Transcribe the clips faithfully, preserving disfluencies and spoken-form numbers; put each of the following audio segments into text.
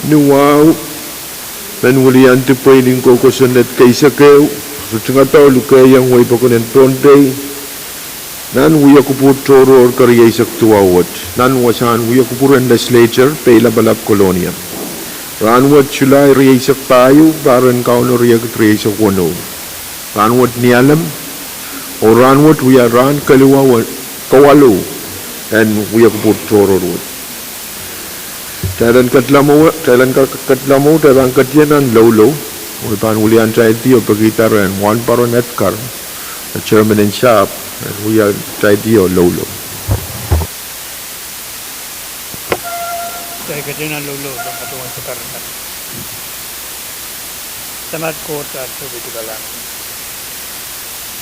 Ni wahu, men wiliandi pweinen koukosonned keisekeu, ritingada oh likeiong wei pokon en Pohnpei, nan wia kupwur tohrohr kerieisek duwau wet, nan wasahn wia kupwur en Legislature, Peilapalap, Kolonia. Rahnwet Sulai rieisek pahieu, pahr en Kauno riekid rieisek weneu. Rahnwet Nialem, oh rahnwet wia rahn keluwa, kawalu en wia kupwur tohrohr wet. Kitail en kedlamo, kitail en ka-, kedlamo, kitail pahn ketie nan Loulou, oh I pahn wiliandi oh pekihda rehn Wahnpoaron Edgar, chairman en sahpw, en wiliandi oh Loulou. Kitail ketie nan Loulou, pahn patohwan sakaradahn. Samat Koht, Pahpa, sohte kalahngan.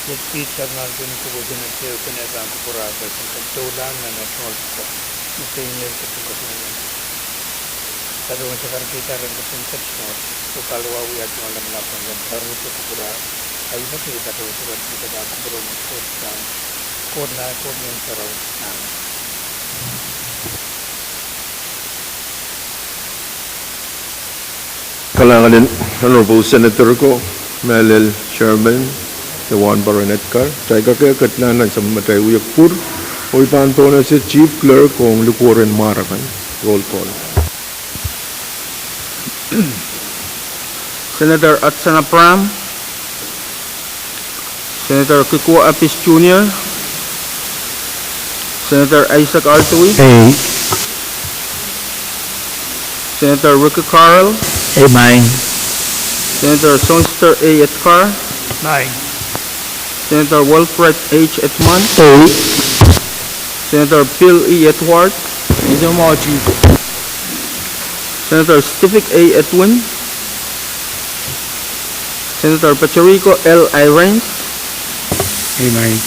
Iet kiht sapwellimen Koht, kupwurki met ehu kin pahn kupwurki pahn ketin doulahng nan aht tungoal pwukoa. Ni pein ehu ketin koasoanehdi. Patohwan sakarkihda ren ketin ketin Koht. Soh, paliwar wia tungoal lapalap en pahn pahroso kupwur. Ahi pahn kihda pahroso kupwur, kihda pahn kupwur mwo Koht sang. Koht nah, Koht Ngehn Sarawi. Amen. Kalahngan en Honorable Senator ko, mehlel Chairman, de Wahnpoaron Edgar, kitail kak kedlahng nan sapwellimatail wia kupwur, oh I pahn pohnese Chief Clerk ong likwer en mwahr akan, roll call. Senator Hudson Abraham, Senator Kikuo Apis Junior, Senator Isaac Altui, Ei. Senator Ricky Carl, Ei, maing. Senator Sohnster A. Edgar, Maing. Senator Wilfred H. Edmund, Ei. Senator Bill E. Edward, Ei, maing. Senator Stivik A. Edwin, Senator Patoriko L. Irons, Ei, maing.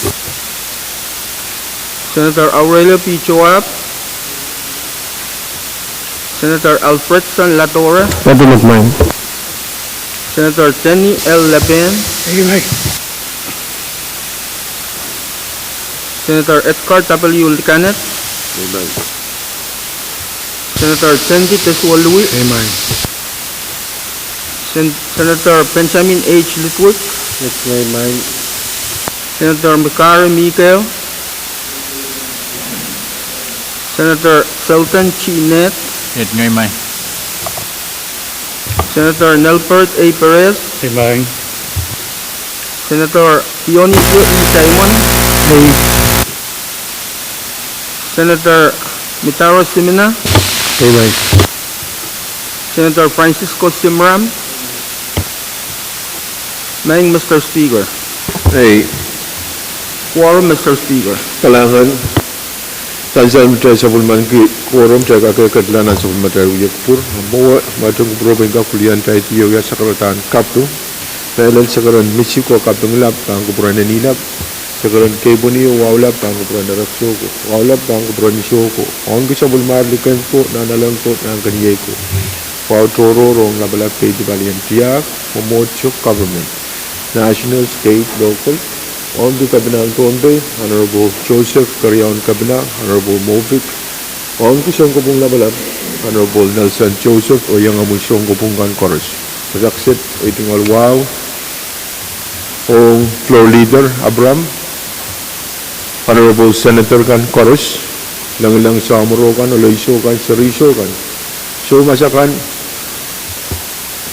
Senator Aurelio P. Joab, Senator Alfredson Ladora, Ei, maing. Senator Denny L. Lapen, Ei, maing. Senator Edgar W. Licanet, Ei, maing. Senator Sandy Teswolui, Ei, maing. Sen-, Senator Benjamin H. Ludwig, Ei, maing. Senator Mikari Mikael, Senator Selton G. Ned, Ei, maing. Senator Nelbert A. Perez, Ei, maing. Senator Dionisio E. Simon, Ei. Senator Mitaro Simina, Ei, maing. Senator Francisco Simram, Maing Mister Speaker. Ei. Quorum, Mister Speaker. Kalahngan. Sansal me kitail sapwellimaniki quorum, kitail kak kedlahng nan sapwellimatail wia kupwur. Mwowe, ma kin kupwuromwi kak wiliandi oh wia sakaradahn kaping. Mehlel sakaraden Misi ko kaping lap pahn kupwuren Eni lap. Sakaraden Keipweni oh Wahu lap pahn kupwuren Erekiso ko. Wahu lap pahn kupwuren Iso ko. Wauneki sapwellimar liken ko, nahnalek ko, nahnkeniei ko. Wahu tohrohr ong lapalap, keidi, palien, tiahk, mwomwohdiso, government, national, state, local. Wauneki Kepina en Pohnpei, Honorable Joseph Keriaun Kepina, Honorable Moffitt. Wauneki Sounkopwung Lapalap, Honorable Nelson Joseph, oh iangahki Sounkopwung kan koaros. Kasakset ei tungoal wahu ong Floor Leader Abraham, Honorable Senator kan koaros, lengileng samworo kan, oloiso kan, serihso kan, soumas akan,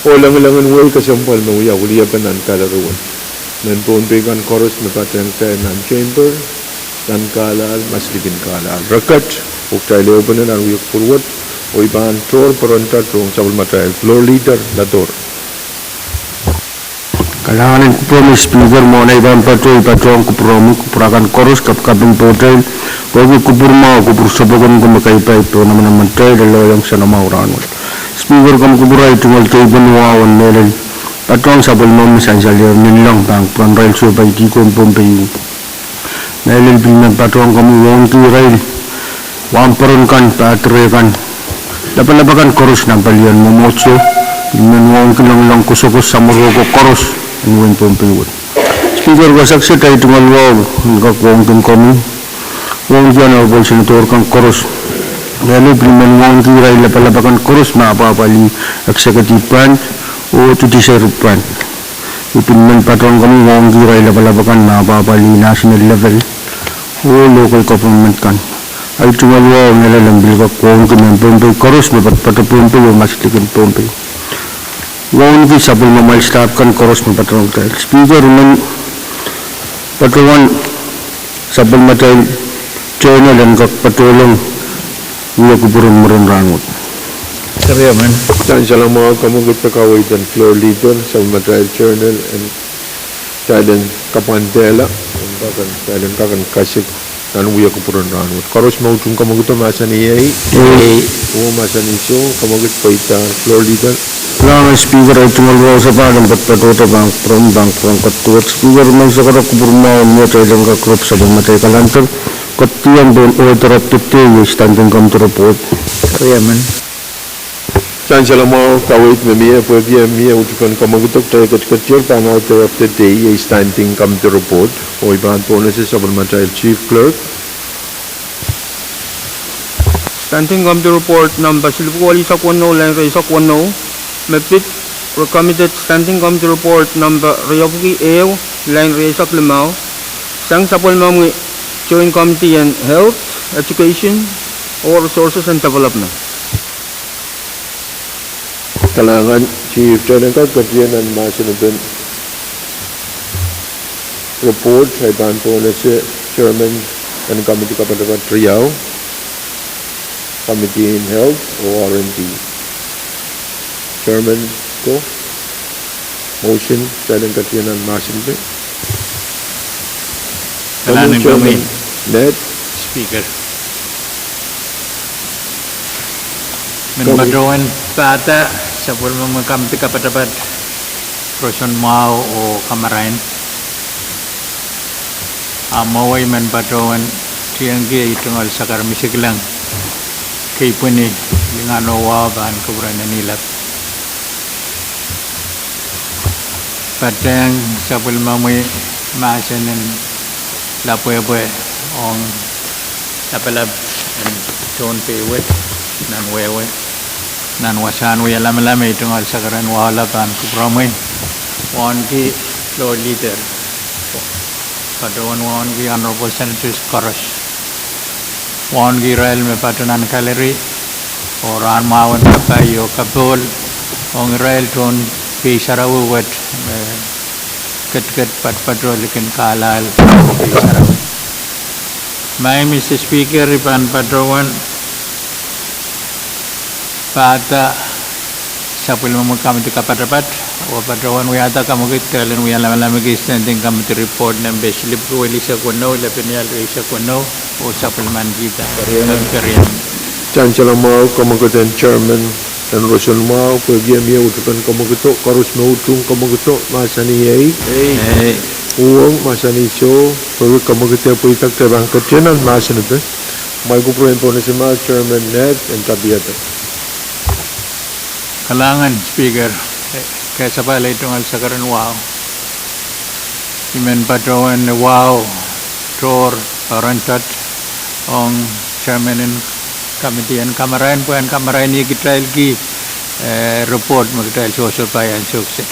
oh lengileng en wehi kesempwal me wia weliepen nan Kalari wet. Mehn Pohnpei kan koaros me patehng kitail nan chamber, nan kahlahl, maslipin kahlahl. Re ket, oh kitail ehupene nan wia kupwur wet, oh I pahn tohr poarenda ong sapwellimatail Floor Leader Ladora. Kalahngan en kupwuromwi Speaker, mwohn ei pahn patoh, I patohwan kupwuromwi, kupwur akan koaros, kapikaping pohtail, pwehki kupwur mwahu, kupwur sopoken ko me keipai pohn manaman atail, lelohiong ngehi nan mwahu rahnwet. Speaker, komw kupwur ei tungoal keipweni wahu en mehlel patohwan sapwellimomwi me sansalehr nanleng pahn kupwuren irail sohpeidi ko en Pohnpei. Mehlel pil men patohwan komwi wauneki irail wahnpoaron kan, padre kan, lapalap akan koaros nan palien mwomwohdiso, pil men wauneki lengileng kosokos, samworo ko koaros en wehin Pohnpei wet. Speaker, kasakset ei tungoal wahu en kak wauneki komwi, wauneki Honorable Senator kan koaros, Eri I pil men wauneki irail lapalap akan koaros me apwahpwalih executive branch oh judiciary branch. I pil men patohwan komwi wauneki irail lapalap akan me apwahpwalih national level oh local government kan. Ahi tungoal wahu me I pil kak wauneki mehn Pohnpei koaros me patopato Pohnpei oh maslikin Pohnpei. Wauneki sapwellimamwail staff kan koaros me patohwan kitail. Speaker, I men patohwan sapwellimatail journal en kak patohlong wia kupwuren mwurin rahnwet. Sansal mwahu, kamwekid de kaweid en floor leader, sapwellimatail journal en kitail en kapwandehla, en kak en, kitail en kak en kasik nan wia kupwuren rahnwet. Koaros me utung kamwekido mahsanih ei. Uwen mahsanih soh, kamwekid pweida. Floor leader. Kalahngan Speaker, ahi tungoal wahu sapahl en patopato pahn kupwuramwahu, pahn kupwuramwahu koaduwet. Speaker, I men sakarada kupwuramwahu mie kitail en kak rep sapwellimatail calendar, koaduwehn pohn order of the day, iei standing committee report. Sansal mwahu, kaweid me mie, pwehki e mie utupen kamwekido, kitail ketiketier pahn order of the day, iei standing committee report, oh I pahn pohnese sapwellimatail chief clerk. Standing Committee Report namba silipwiki eisek weneu, line rieisek weneu, me pid Committee Standing Committee Report namba riepwiki ehu, line rieisek limau, sang sapwellimomwi Joint Committee en Health, Education, oh Resources and Development. Kalahngan Chief, kitail en kak ketin nan mahsen en report, ahi pahn pohnese Chairman en Committee kapatapat riau, Committee en Health oh R and D. Chairman ko, motion, kitail en ketin nan mahsen en Kalahngan Chairman Ned. Speaker, I men patohwan pahda sapwellimomwi Committee kapatapat roson mwahu oh kamarain. A mwowe I men patohwan tiengki ei tungoal sakar misikilang, kei pwini, lingan oh wahu pahn kupwuren en ilap. Patehng sapwellimomwi mahsen en lapwehpwe ong lapalap en tohn pei wet nan wehwe, nan wasahn wia lamalam. Ei tungoal sakar en wahu lap pahn kupwuromwi. Wauneki floor leader, patohwan wauneki honorable senators koaros. Wauneki irail me patoh nan gallery, oh rahn mwahu en kapai oh kapohl ong irail tohn pei sarawi wet me ketiket patopato likin kahlahl pei sarawi. Maing Mister Speaker, I pahn patohwan pahda sapwellimomwi Committee kapatapat, oh patohwan wiahda kamwekid kitail en wia lamalamki Standing Committee Report nempe silipwiki eisek weneu, lepin line rieisek weneu, oh sapwellimankihda. Sansal mwahu, kamwekid en Chairman en roson mwahu, pwehki e mie utupen kamwekido, koaros me utung kamwekido mahsanih ei. Uwen mahsanih soh, pwehki kamwekid e pweida, kitail pahn ketin nan mahsen en amwail kupwuren pohnese mwahu, Chairman Ned en tapiada. Kalahngan Speaker, kesapahl ei tungoal sakar en wahu. I men patohwan wahu tohr oarendot ong Chairman en Committee en Kamarain pwehn kamarainihkitailki report me kitail sohsohpai ansou kiset.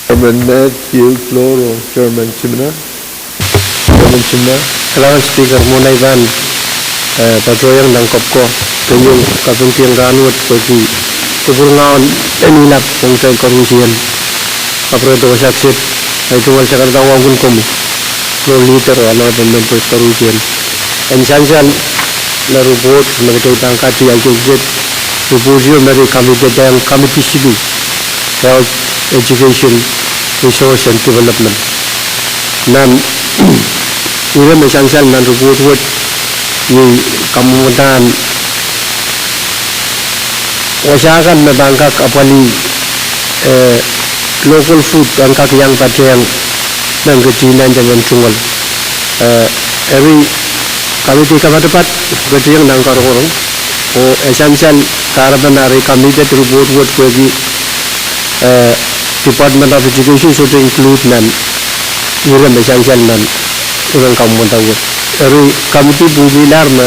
Chairman Ned, yield floor ong Chairman Simina. Chairman Simina. Kalahngan Speaker, mwohn ei pahn patohwanohng nan kopko, keieun kapingkihong rahnwet pwehki kupwurngahn en ilap ong kitail koarusie. Kapwurehdo wasa kiset, ei tungoal sakarada wauneki komwi, floor leader oh honorable members koarusie. En sansal nan report me kitail pahn kak tialkihong kiset, report ieu me eri committee, committee siluh, Health, Education, Resource and Development. Nan ire me sansal nan report wet, iei kamwadahn wasa kan me pahn kak apwalih local food en kak iang patehng mehn ketinet en tungoal. Eri committee kapatapat ketin nan karongoron, oh e sansal kahrepen eri committee report wet pwehki Department of Education sohte include nan ire me sansal nan iren kamwomwada wet. Eri committee pwilpihlahr me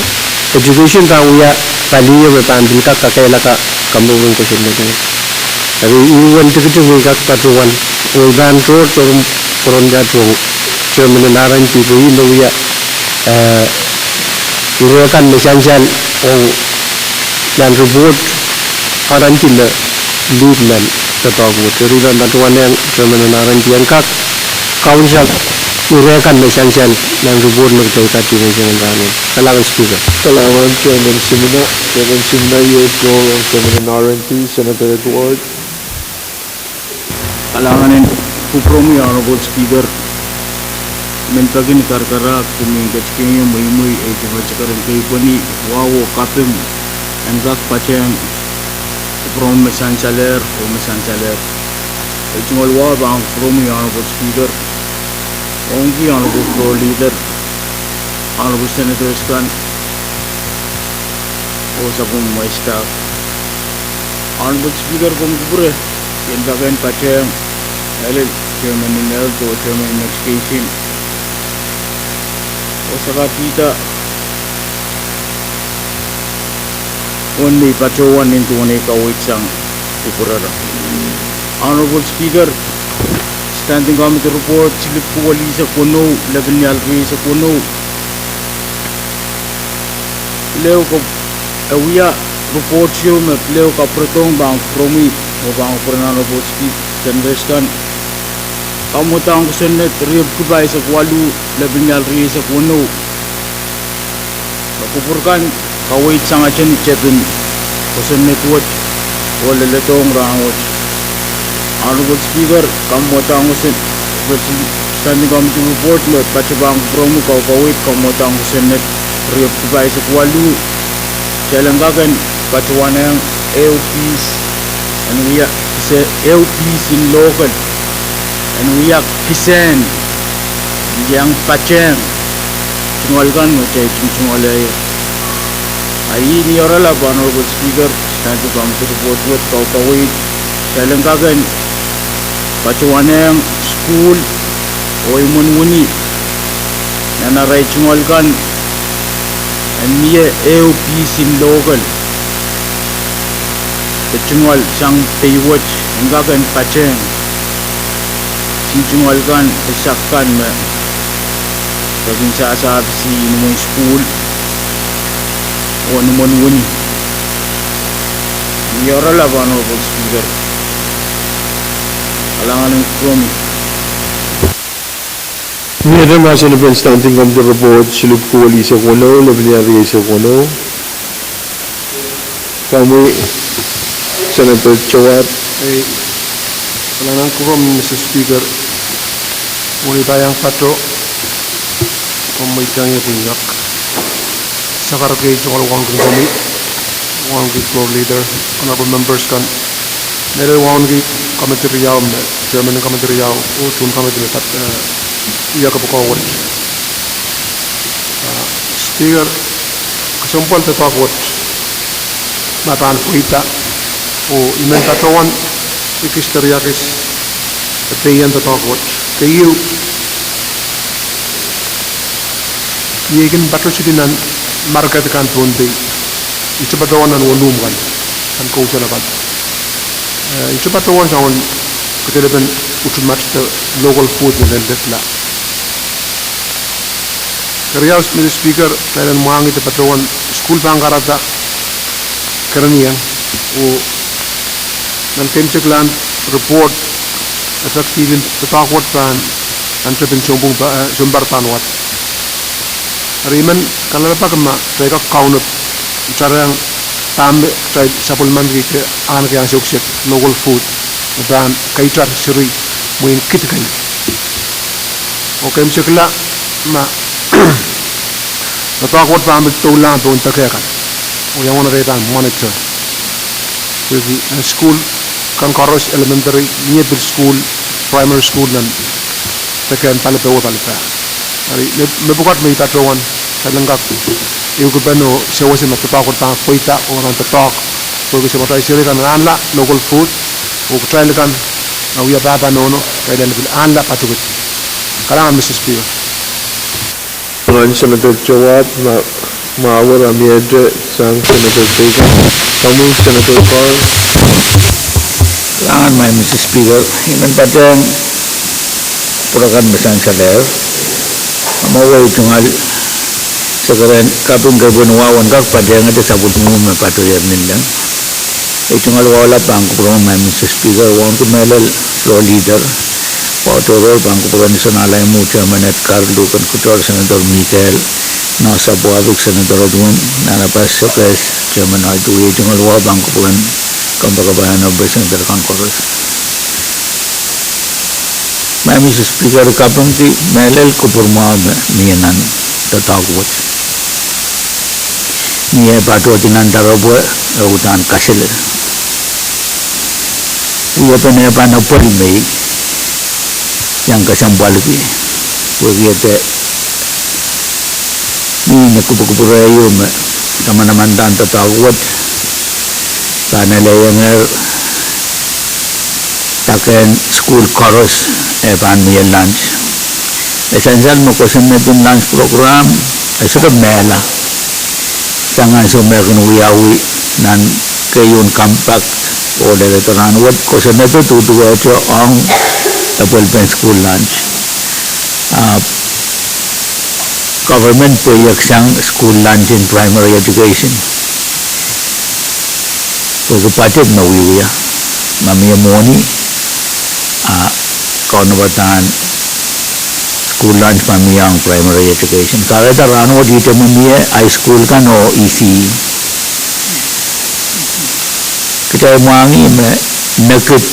education pahn wia pali me pahn pil kak kakehlaka kamwomwen kosonned wet. Eri uwen tikitik me I kak patohwan, oh I pahn tohr tohr pwurehng patohwan chairman en R and D pwe ih me wia, eh, ire kan me sansal ong nan report R and D me lead nan doadoahk wet. Eri I pahn patohwan ong chairman en R and D en kak kaunsa ire kan me sansal nan report me kitail kat iren senen rahnwet. Kalahngan Speaker. Kalahngan Chairman Simina. Chairman Simina, iei tohrohr ong chairman en R and D, Senator Edward. Kalahngan en kupwuromwi Honorable Speaker. Mehn peki ni karakarahk, kumwail ketikihong ie mweimwei, eh, te pahn kak keren keipweni, wahu oh kaping en kak patehng kupwuromwi me sansalehr oh me sansalehr. Eh, tungoal wahu pahn kupwuromwi Honorable Speaker, ongki Honorable Floor Leader, Honorable Senators kan, oh sapwellime staff. Honorable Speaker, komw kupwure, I en pahn patehng, ele chairman en health oh chairman en education, oh sakapihda wen me I patohwan nin duwen ei kaweid sang kupwurera. Honorable Speaker, Standing Committee Report silip kuwel eisek weneu, lepin lial rieisek weneu. Pil ehu ko, e wia report ieu me pil ehu kapwuredohng pahn kupwuromwi, oh pahn kupwuren Honorable Speaker, Senators kan. Kamwomwadahng kosonned riepwiki pahisek waluh, lepin lial rieisek weneu. Kupwur kan kaweid sang eden tepin kosonned wet oh leledohng rahnwet. Honorable Speaker, kamwomwadahng koson, Standing Committee Report me patohwan pahn kupwuromwi kaukaweid, kamwomwadahng kosonned riepwiki pahisek waluh, kitail en kak en patohwanehng ehu pihl en wia kise-, ehu pihl en local en wia kisehn, iang patehng tungoal kan me kitail tungoal ie. A ih ni oaralap Honorable Speaker, Standing Committee Report wet kaukaweid, kitail en kak en patohwanehng sukuhl oh imwen wini nan arail tungoal kan en mie ehu pihl en local de tungoal sang pei wet en kak en patehng. Sin tungoal kan, de sak kan me, de kin sasapisi ni imwen sukuhl oh ni imwen wini. Ni oaralap Honorable Speaker. Kalahngan en kupwuromwi. Mie de mahsen pen Standing Committee Report silip kuwel eisek weneu, lepin lial rieisek weneu. Komwi, Senator Jowar. Ei, kalahngan en kupwuromwi Mister Speaker. Mwein I pahn iang pato, komw mweidohng ie pwihn kak. Sakar kei tungoal wauneki komwi, wauneki floor leader, honorable members kan. Mehlel wauneki committee riau me, chairman committee riau, oh tuhn committee me, eh, wia kapokon wet. Ah, Speaker, kesempwal doadoahk wet me pahn pweida, oh I men patohwan ekis de riekid de pein doadoahk wet. Keieu, I kin patohseli nan market kan Pohnpei. I sohte patohwan nan wenumw kan, nan kousoan kan. Eh, I sohte patohwan soangen kitail en utumat de local food me lel lella. Keriau, Mister Speaker, kitail en mwahngih de patohwan sukuhl pahn kahrehda kerenieng, oh nan keimwseklahn report, effective en doadoahk wet pahn nan tepin sounpar, eh, sounpar pahn wad. Eri I men kalelapak ma kitail kak kaunopada iang pahn me kitail sapwellimaniki de ahneki ansou kiset, local food, me pahn kaitar seri mwein kid kei. Oh keimwsekla ma doadoahk wet pahn pil doulahng pohn deke kan, oh iang wahn atail pahn monitor. Pwehki nan sukuhl kan koaros, elementary, mie pil sukuhl, primary school nan dekehn palipe oh palipe. Eri me, mepwukat me I patohwan, kitail en kak ehukipene oh sewese ma doadoahk wet pahn pweida oh pahn doadoahk. Pwehki samatail seri kan en ahnla local food, oh kitail kan me wia pahpa nohno, kitail en pil ahnla padikid. Kalahngan Mister Speaker. Senator Jowab, ma, ma wia miehte sang Senator Bacon, coming Senator Carl. Rahn, Madam Speaker, I men patehng pwurokan me sansalehr, ma wia tungoal sekerehn kaping kepwin wahwen kak patehngete sapwellime me patohier nin leng. Ei tungoal wahu lap pahn kupwuren Madam Speaker, Wauneki Mehlel, Floor Leader, wahu tohrohr pahn kupwuren Sonahlai Mwo, Chairman Edgar, Luhken Kutor, Senator Mikael, Nohsapwahpik, Senator Edwin, Nana Pastor Kes, Chairman Audui, ei tungoal wahu pahn kupwuren kompoakepahi en Senator kan koaros. Madam Speaker, kapingki mehlel kupwur mwahu me mie nan doadoahk wet. Mie patohdi nan doaropwe, e uhdahn kasele. Wiepen e pahn apwalih me I iang kesempwalki, pwehki ede mie ni kupwukupwure ieu me tamanaman nan doadoahk wet pahn elehiengehr dahkehn sukuhl koaros e pahn mie lunch. E sansal me kosonned en lunch program e sohte mehla sang ansou me kin wiawi nan keieun compact oh leledo rahnwet, kosonnedo duduwehte ong epwelpen sukuhl lunch. Ahpw government pweieksang sukuhl lunch en primary education pwehki budget me wiewia, ma mie mwohni, a kaunopadahn sukuhl lunch ma mie ong primary education. Kahrehda rahnwet ihte me mie high school kan oh E C E, kitail mwahngih me mekid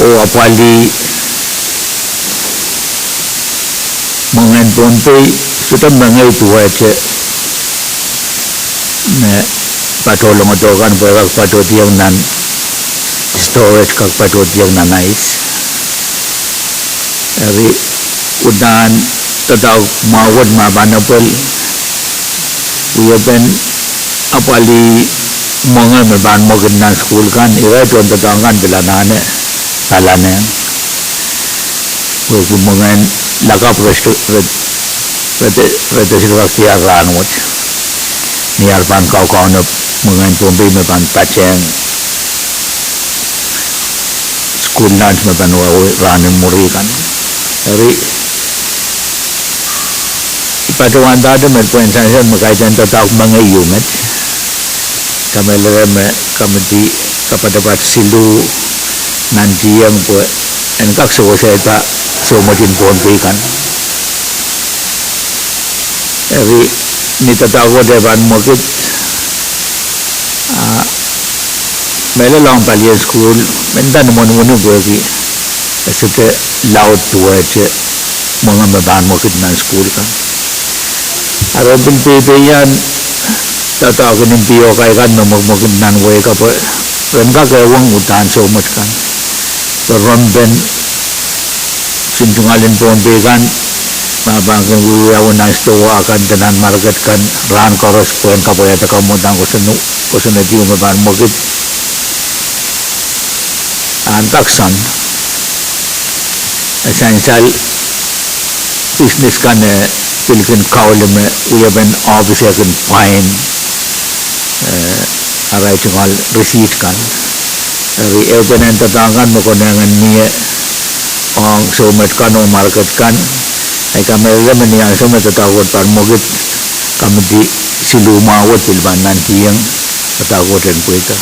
oh apwalih mwengehn Pohnpei sohte mengei duwehte me patohlongodo kan, pwe kak patohdiong nan storage, kak patohdiong nan ice. Eri uhdahn doadoahk mwahu wet ma pahn apwal wiepen apwalih mwenge me pahn mwekid nan sukuhl kan, irail tohndoadoahk kan pil anahne palahnehng, pwehki mwengehn lakapw re, re, re, re, re sohte kak diar rahnwet. Ni ar pahn kaukaunope mwengehn Pohnpei me pahn patehng sukuhl lunch me pahn wiawi rahn en mwuri kan. Eri I patohwandahte met pwehn sansal me kaidehn doadoahk mengei ieu met. Kamehlele me komidi kapatapat siluh nantihong pwe en kak sewesehda soumwetin Pohnpei kan. Eri ni doadoahk wet e pahn mwekid, a mehlel ong palien sukuhl, mendahte mwohnomwuhnomwuhnomwuhn pwehki e sohte laud duwehte mwenge me pahn mwekid nan sukuhl kan. Eri pil peipeian doadoahk en mpiokai kan me mwekimwekid nan wehi ko pwe ren kak ehuong uhdahn soumwet kan, pwe rompen kisin tungoal en Pohnpei kan ma pahn kin wiewiawi nan sidohwa kan de nan market kan rahn koaros pwehn kapwaiada kamwadang kosonne, kosonned ieu me pahn mwekid, ahn kakson. E sansal business kan e pil kin kaulih me wiepen ohpis e kin pwain, eh, arail tungoal receipt kan. Eri ehupenen doadoahk kan me konehng en mie ong soumwet kan oh market kan, I kamehlele me ni ansou me doadoahk wet pahn mwekid, komidi siluh mwahu wet pil pahn nantihong doadoahk wet en pweida.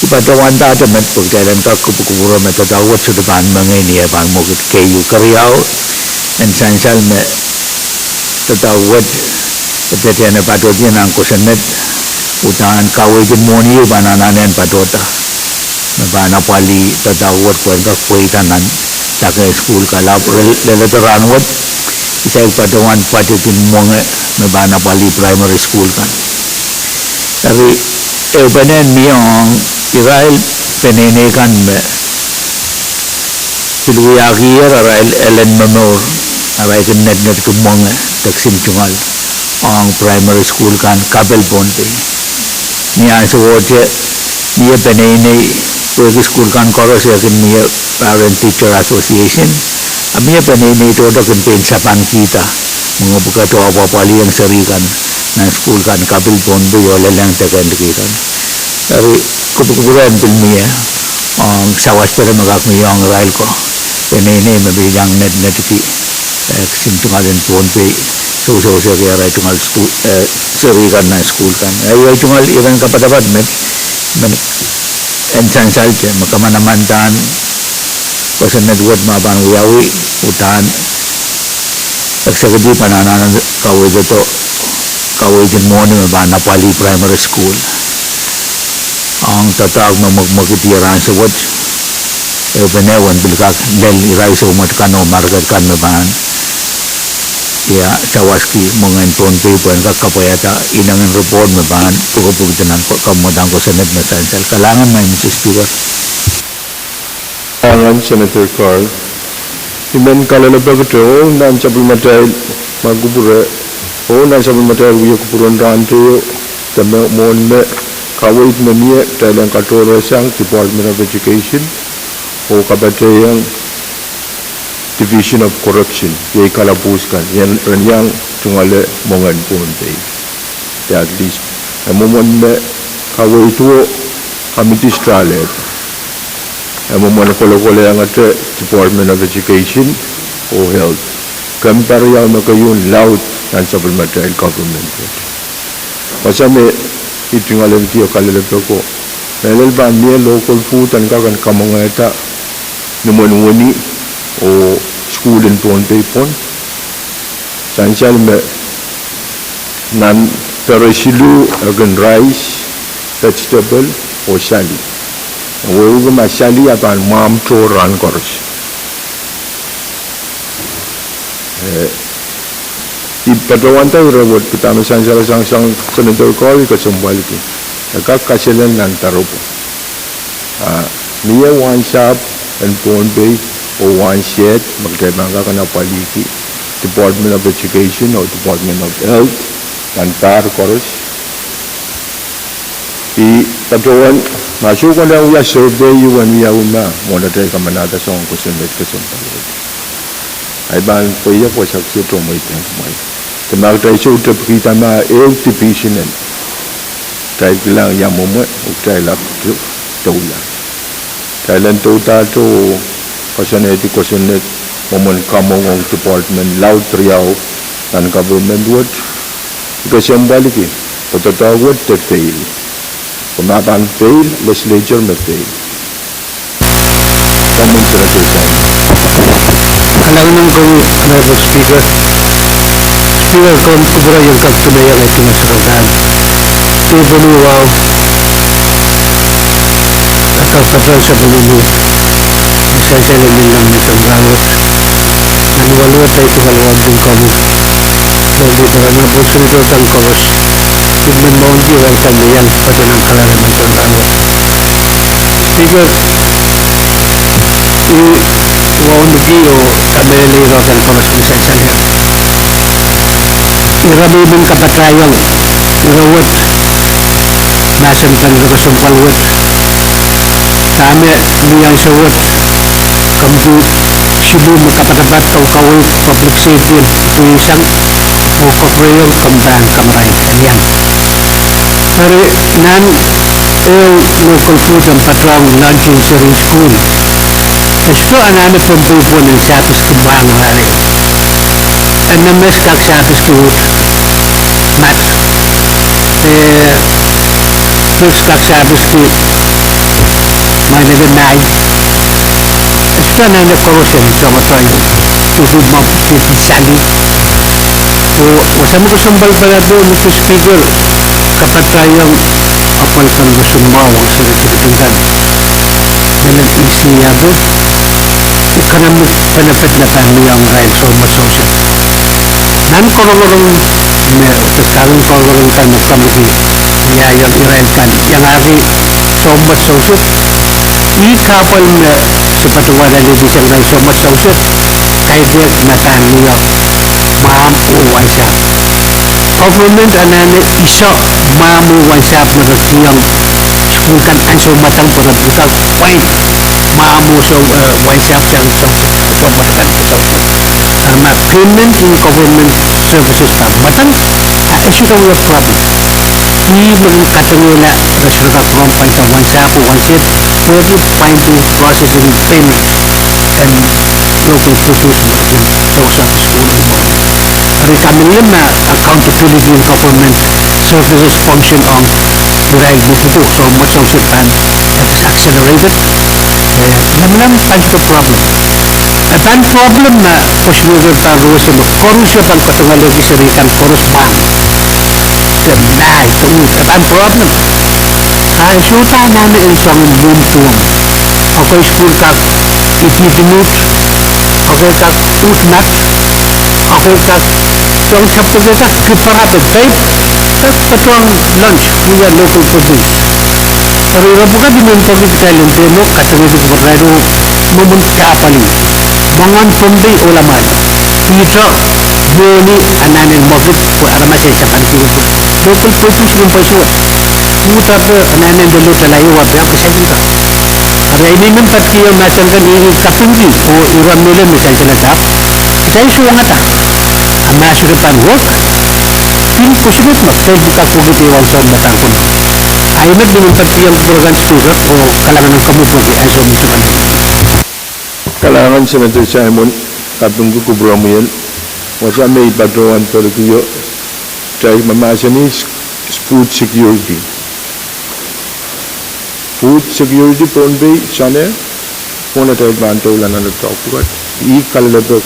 I patohwandahte met pwe kitail en kak kupwukupwure me doadoahk wet sohte pahn mengei ni eh pahn mwekid. Keieu, keriau, en sansal me doadoahk wet e dehdehne patohdi nan kosonned, uhdahn kaweid en mwohni ieu pahn anahne patohda me pahn apwalih doadoahk wet pwehn kak pweida nan dake sukuhl kan. Ahpw re, leledo rahnwet, I saik patohwan budget en mwenge me pahn apwalih primary sukuhl kan. Eri ehupenen mie ong irail peneinei kan me pil wiakier arail elen momour, arail kin nednedki mwenge de kisin tungoal ong primary sukuhl kan kapel Pohnpei. Ni ansowohte mie peneinei, pwehki sukuhl kan koaros e kin mie Parent Teacher Association, a mie peneinei tohto kin pein sapankihda Mengepwukat oh apwapwalih ong seri kan nan sukuhl kan, kapil Pohnpei oh lelehng deke en likih kan. Eri, kupwukupwure pil mie, ong sawaspene me kak mie ong irail ko. Peneinei me pil iang netinetik, eh, kisin tungoal en Pohnpei, sousou seri arail tungoal sukuhl, eh, seri kan nan sukuhl kan. Eh, ei tungoal iren kapatapat me, me en sansal te, me kamanaman dahn, kosonned wet me pahn wiawi, uhdahn executive pahn anahne kaweidodo, kaweitin mwohni me pahn apwalih primary school. Ong doadoahk me mwekimwekid ier ansou wet, ehupene wen pil kak lel irail soumwet kan oh market kan me pahn, ia, sawaski mwengehn Pohnpei pwehn kak kapwaiada inengen report me pahn pwukpwukda nan ko-, kamwadang kosonned me sansal. Kalahngan, Madam Speaker. Kalahngan, Senator Carl. I men kalelapak te oh nan sapwellimatail me kupwure, oh nan sapwellimatail wie kupwuren rahn teio, de me mwohn me kaweid me mie kitail en katohrehsang Department of Education oh kapatahiong Division of Correction, iei kalapwuhs kan, ren iang tungoale mwengehn Pohnpei. At least, e mwomwen me kaweid duwe committees te alehdi, e mwomwen kolokolehngete Department of Education oh Health, kempariau me keieu laud nan sapwellimatail government wet. Wasa me I tungoalehng ie kalelapak ko, mehlel pahn mie local food en kak en kamwengehda ni mwomwen wenihmw oh sukuhl en Pohnpei pwon. Sansal me nan pere siluh e kin rice, vegetable oh sali. Wehwehki ma sali a pahn mwahmw tohr rahn koaros. Eh, I patohwanda ire wet, kitail me sansal sang sang Senator Carl, I kesempwaliki, e kak kaselel nan doaropwe. Ah, mie wahnsahpw en Pohnpei oh wahnsahpw me kitail pahn kak en apwalihki Department of Education oh Department of Health nan pahr koaros. I patohwan, ma soh konehng wia survey ieu en wiawi ma mwohn atail kamanahda soangen kosonned kesempwal wet, ahi pahn pweiek wasa kiset oh mweidehng kumwail. De ma kitail sou tepkihda ma ehu division en, kitail kilang ia mwomwe oh kitail ahpw doula. Kitail en doudahte oh koasoanehdi kosonned mwomwen kamwenge ong department laud riau nan government wet. I kesempwaliki, pwe doadoahk wet de fail. Pwe ma pahn fail, legislature me fail. Kalahngan en komwi, Madam Speaker. Speaker, komw kupwure ong kak pwuneiong ahi tungoal sarawi kan. Ih pwehn wahu, kak patohwan sapwellime sansal en mihmi nan mehn rahnwet. Nan waluwet ahi tungoal waunpin komwi, Leader Honorable Senator Tony Kolos, I men momourki irail kan me iang patohwan kalelapak nan mehn rahnwet. Speaker, I wauneki oh kamehlele irail kan koaros me sansal ie. Ira me I men kapatahiong, ire wet, mahsen kan, ire kesempwal wet, dahme mie ansou wet, komiti siluh me kapatapat, kau kaweid, public safety, pwihsang oh koapworehiong, komw pahn kamarain iang. Eri nan ehu local food en patohwan launching seri sukuhl, e sohte anahne Pohnpei pwon en sahpiski mwahngih rahnwet. E nemes kak sahpiski uhd mat. E pils kak sahpiski mwahneke mahi. E sohte anahne koaros en soangodohng, pwehki ma, pwehki sali. Oh wasa me kesempwalpene, Madam Speaker, kapatahiong apwal kan roson mwahu ong seri dipwisou kan me lel E C F, economic benefit me pahn mie ong irail soumwet souset. Nan korongorong me, de kahrehn korongorong kan me komiti wiahiong irail kan iangahki soumwet souset, ih kahpwal me se patohwan alehdi sang irail soumwet souset, kaidehk me pahn mie mwahmw oh wansahpw. Government anahne iso mwahmw oh wansahpw me re kihong sukuhl kan ansou mwadang pwe re pil kak pwain mwahmw oh, eh, wansahpw sang soumwet kan souset. Eri ma payment en government services kan. Mwadang, a, e sohte wia problem. Ih me kin kadengehla re sohte kak rong pahn sang wasa pwe wasa, pwehki finding processing payment en local produce me kin post office ko. Eri kamehlele me accountability in government services function ong irail me pwukoa soumwet, sohte pahn, it is accelerated. Eh, lamalam pahn sohte problem. E pahn problem me question paper pahn rose me koaruhsie pahn katongaleki seri kan koaros pahn. De mahi, de uhd, e pahn problem. A e sohte anahne en soangen uniform. Ekei sukuhl kak idihd, ekei kak uhd mat, ekei kak soang subject, ekei kak kipara de pei, kak patohwan lunch, wia local produce. Eri ire pwukat I men peki kitail en dehno kadengehdi kupwurarail oh mwomwen kahpwal. Mwenge en Pohnpei oh lamalam. Piter, Mwohni, anahnen mwekid, pwe aramas en sapahl kihong local produce nin pweisuwed. Uhdape anahnen lelotala io wa pia pwe saikinte. Eri I men men peki ong mahsen kan ih kapingki oh ire mehlel me sansal ahpw kitail sohte wia. A ma sohte pahn work, pil kosonned me pil kak wekid ehu ong soangen me pahn kohdo. A I men men peki ong kupwuren Speaker oh kalahngan en komwi pwehki ansou me I men. Kalahngan Senator Simon, kapingki kupwuromwi en. Wasa me I patohwan perekiong, kitail mahmahsanih food security. Food security Pohnpei, Sane, pwehn atail pahn doula nan doadoahk pwukat. Ih kalelapak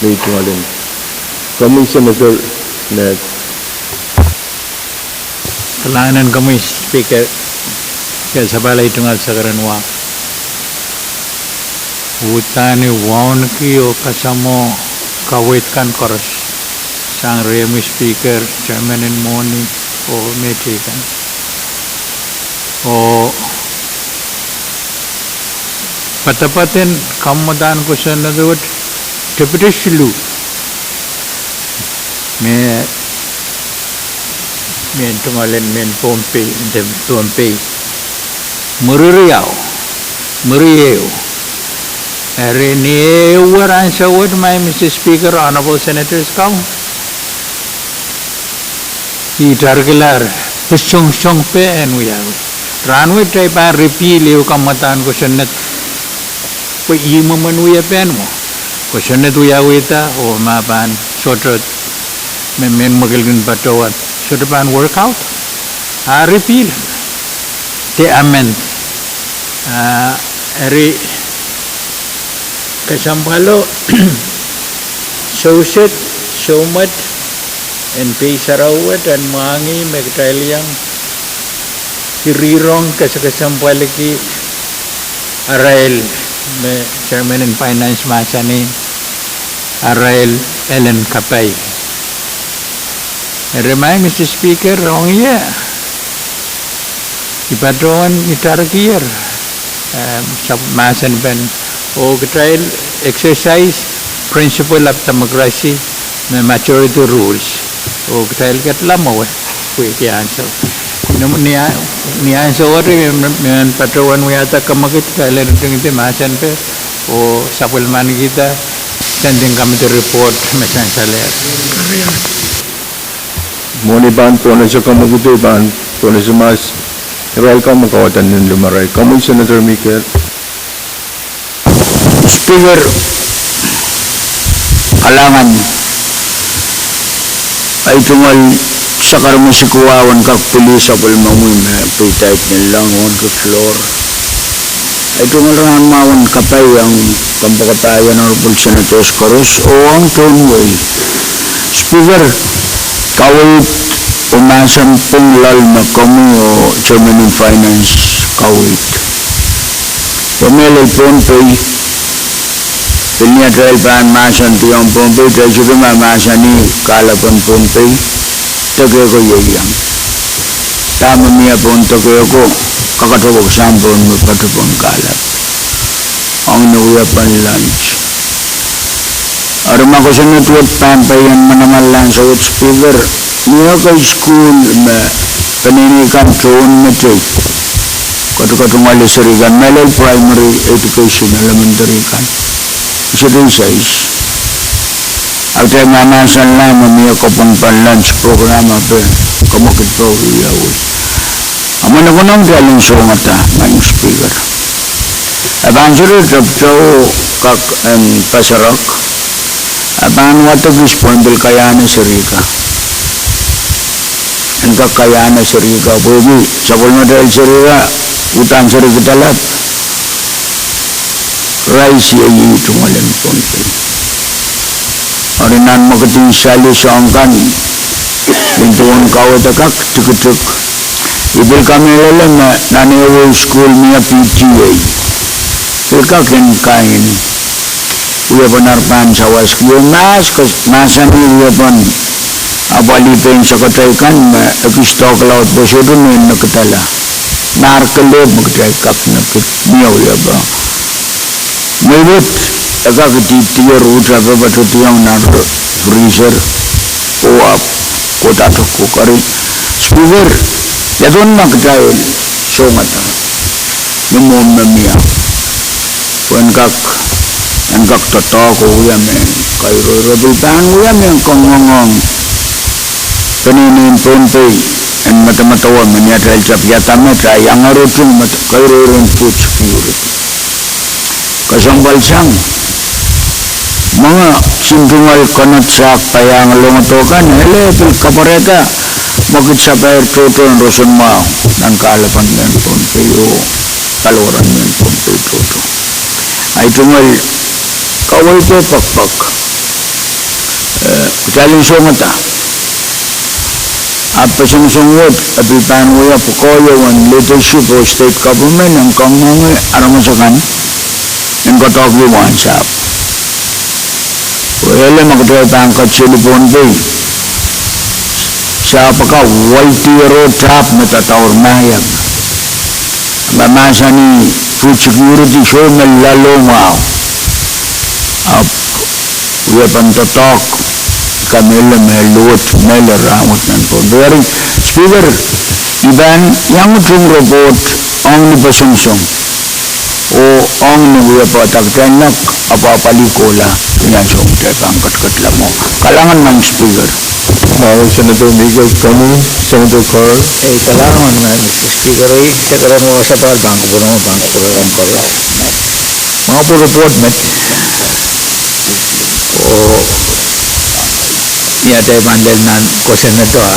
me I tungoal en. Komwi Senator Ned. Kalahngan en komwi Speaker, kalahngan sapahl, I tungoal sakaradahn wa. Uhdahn wauneki oh kasamwo kaweid kan koaros, sang rehmwi Speaker, Chairman en Mwohni, oh me teikan. Oh poadoapoad en kamwadahn kosonned wet, tepida siluh me, mehn tungoal en mehn Pohnpei, de Pohnpei. Mwuri riau, mwuri ehu. Eri ni ehu ansou wet, Madam Speaker, Honorable Senators, kau I tarkilahr, pwe soangsoang peh en wiawi. Rahnwet I pahn repeal ehu kamwadahn kosonned. Pwe ih mwomwen wiepen mwo. Kosonned wiawihda oh ma pahn sohte, me mehn mwekid kin patohwan, sohte pahn work out, a repeal, de amend. Ah, eri kesempwalo, souset, soumwet, en pei sarawi wet, en mwahngih me kitail iang kirirong kesakesempwalki arail me Chairman en Finance mahsanih, arail elen kapai. Eri Madam Speaker, ong ie, I patohwan I tarakier, eh, sap-, mahsen pen, oh kitail exercise principle of democracy, me majority rules. Oh kitail ketla mwowe, pwehki ansou. Ni, ni a-, ni ansou eri me, me, me patohwan wiahda kamwekid, kitail en tingdi mahsen peh, oh sapwellimanikihda standing committee report me sansalehr. Mwohni pahn pohnese kamwekid, pahn pohnese mahs, irail kan me kaudok nan limarail. Komwi Senator Mikel. Speaker, kalahngan, I tungoal sakaramasik wahwen kak pwili sapwellimomwi me peidait nanleng ong floor. I tungoal rahn mwahu en kapaiong kompoakepahi Honorable Senators koaros oh ong tohn wehi. Speaker, kaweid oh mahsen pwung loal me komwi oh Chairman en Finance kaweid. Pwe mehlel Pohnpei, pil ni atail pahn mahsanihong Pohnpei, kitail sohte mahmahsanih kahlap en Pohnpei, deke ko ieiang. Dahme mie pohn deke ko, kakadewehsang pohn me poatopohn kahlap. Ong ni wiepen lunch. Eri ma kosonned wet pahn pahn manaman ansou wet Speaker, ni ekei sukuhl me peneinei kan tohn metei, katokatongail seri kan, mehlel primary education, elementary kan, I sohte isais. Ahpw kitail mahsanihla me mie kopwung pahn lunch program ape komwekid pahn wiawi. Ahpw mwein konehng kitail en songada, Madam Speaker. E pahn seri tepdo kak en pasarak. E pahn wadek kis pwehn pil kaiahne serihka. En kak kaiahne serihka, pwehki sapwellimatail serihka, uhdahn seri kidalap. Rice iei ih tungoal en Pohnpei. Eri nan mwekid en sali soahng kan, nin duwen kaweid e kak tikitik. I pil kamehlele me nan ehu sukuhl mie P T A, pil kak en kain wiepen ar pahn sawaski. Mahs, mahsanih wiepen apwalih pein secretary kan me ekis doadoahk laud pwe sohte me e nekidala. Mar kelehpw me kitail kak nekid mie wiepe. Mwehi wet, e kak idih dier uhtape patohdiong nan freezer, oh ahpw kohda tohto kukeri. Speaker, ia duwen ma kitail songada ni mwohmw me mie, pwe en kak, en kak doadoahk oh wia mehn kairoiro, pil pahn wia mehn kangoange peneinei en Pohnpei en medemedewe me ni atail tapiada met a iang erotung me kairoiron food security. Kesempwal sang, mwenge kisin tungoal konehng sahk paiang longdo kan, ele pil kapwarehda mwekid sapahl tohto en roson mwahu nan kahlepen mehn Pohnpei oh paliwaren mehn Pohnpei tohto. Ahi tungoal kaweid oh pekpek, eh, kitail en songada. Ahpw peseng song wet e pil pahn wia pwukoa wen leadership oh state government en kangoange aramas akan en koadoahki wahnsahpw. Oh ele ma kitail pahn kadseli Pohnpei, sahpw akan weldiro tahpw me dadaur mahiang. Ma mahsanih food security soh me loalomwahu. Ahpw wiepen doadoahk, kamehlele me luwet mehlel rahnwet nan Pohnpei. Eri, Speaker, I pahn iang utung report ong ni peseng song, oh ong ni wiepe dakidain nek apwapwalih kohla, ni ansou me kitail pahn ketiket lamwo. Kalahngan, Madam Speaker. Mwahu Senator Michael, komwi, Senator Carl. Ei, kalahngan, Madam Speaker, ei, te keren wasa pahn pahn kupwuromwi, pahn kupwuromwi koaros. Mwahu pwe report met. Oh, ia te pahn lel nan ko Senator,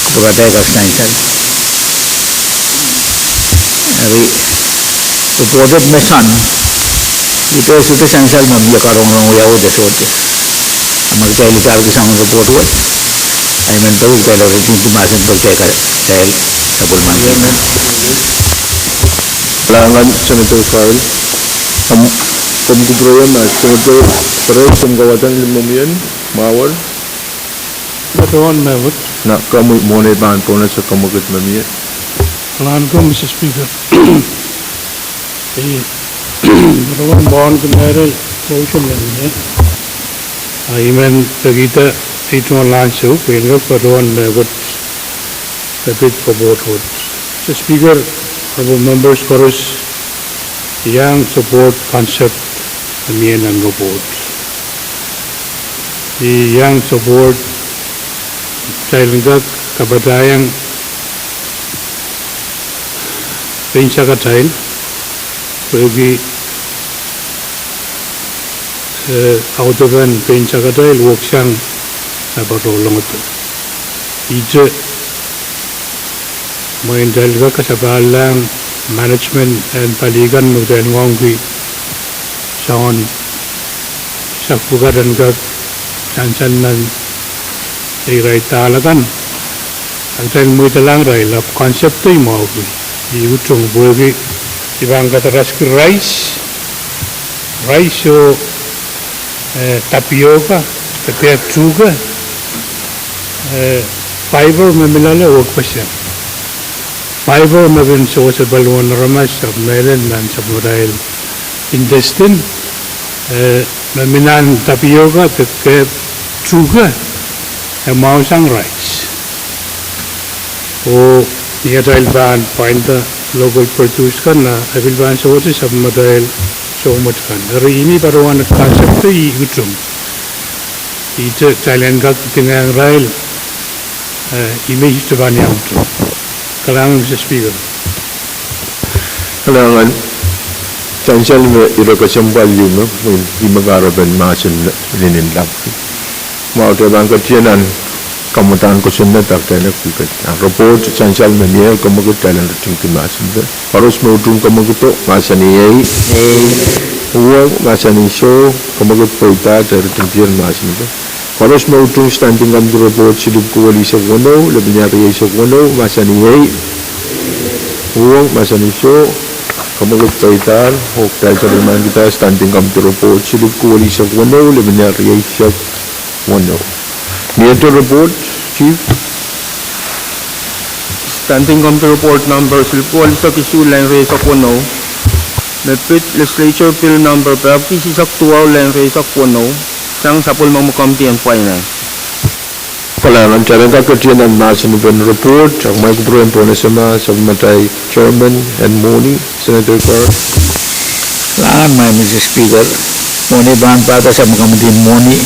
kupwuratail kak sansal. Eri, report me sang, ih te sohte sansal ma mie karongorong wiawi de sohte. A ma kitail itarki sang report wet, I men peki kitail eri tindi mahsen peki kitail, kitail sapwellimanki. Kalahngan Senator Carl. Ahmw, komw kupwurehiong ma Senator Perez, komw kawadahn limomw ien, mwahuer. Patohwan mehkot. Na komwi mwohn ei pahn pwonese komw kid me mie. Kalahngan ko, Mister Speaker. Ei, patohwan mwohn kumwail koaros me mie. A I men pekihda ei tungoal ansou, pwe en kak patohwan mehkot, pepit report wet. Mister Speaker, honorable members koaros, I iang support concept me mie nan report. I iang support kitail en kak kapatahiong pein sakatail, pwehki, eh, audepen pein sakatail weksang, eh, patohlong ete. Ihte, mwein kitail kak kasapahlahng management en pali kan me kitail ngoangki soangen sahpw pwukat en kak sansal nan irail dahl akan. A kitail mweidalahng irail, ahpw concept ei mwahuki. I utung pwehki I pahn kadaraski rice, rice oh, eh, tapioca, de kehp tuhke, eh, fiber me mi loale oh ekpeseng. Fiber me kin sewese paliwaren aramas, ahpw mehlel nan sapwellimatail intestine, eh, me mi nan tapioca de kehp tuhke, e mwahusang rice. Oh ni atail pahn pwainda local produce kan, a e pil pahn sewese sapwellimatail soumwet kan. Eri I men patohwan concept ei utung. Ihte kitail en kak idingehng irail, eh, ih me ihte pahn iang uhdo. Kalahngan, Mister Speaker. Kalahngan, sansal me ire kesempwal ieu me, mwein ih me kahrepen mahsen inenen lapwiki. Mwahu, kitail pahn ketin nan kamwadahn kosonned, ah kitail en kak pil ket. Ah report sansal me mie, kemwekid, kitail en ritingki mahsen pe. Koaros me utung kemwekido, mahsanih ei. Uhwong, mahsanih soh. Kemwekid pweida, kitail ritingkier mahsen pe. Koaros me utung Standing Committee Report silipwuko welihsek weneu, lepenia rieisek weneu, mahsanih ei. Uhwong, mahsanih soh. Kemwekid pweidahr, oh kitail sohte pahn kihda Standing Committee Report silipwuko welihsek weneu, lepenia rieisek weneu. Mie te report, Chief? Standing Committee Report number silipwuko welihsek isuh, lehn rieisek weneu, me pid Legislature Bill number pahpwiki isihsek duwau, lehn rieisek weneu, sang sapwellime me committee en finance. Kalahngan, kitail en kak ketin nan mahsen pen report, ahmw kupwuren pwon esema, sapwellimatail chairman en mwohni, Senator Carr. Kalahngan, Mister Speaker. Mwohni pahn pahda sapwellime committee en mwohni,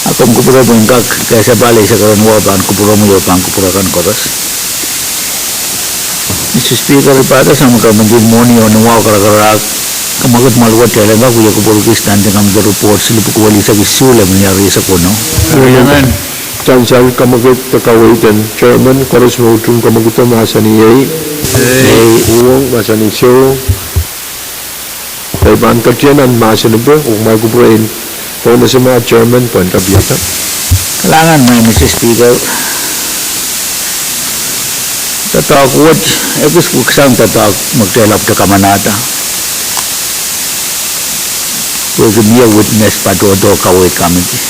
a komw kupwure pwehn kak kesepahl eisek ren wahu, pahn kupwuromwi oh pahn kupwure kan koaros. Mister Speaker, pahda sapwellime committee en mwohni oh ni wahu karakarahk, kemwekid, mwahl wet, kitail en kak wie kupwurki Standing Committee Report silipwuko welihsek isuh, lepenia rieisek weneu. Sansal, kemwekid de kaweid en chairman, koaros me utung kemwekido, mahsanih ei. Uhwong, mahsanih soh. Kitail pahn ketin nan mahsen pe, oh ahmw kupwuren pwon esema, chairman, pwehn kapiada. Kalahngan, Mister Speaker. Doadoahk wet, ekis pwuhk sang doadoahk me kitail ahpwete kamanahda, pwehki mie witness patohdo kaweid committee.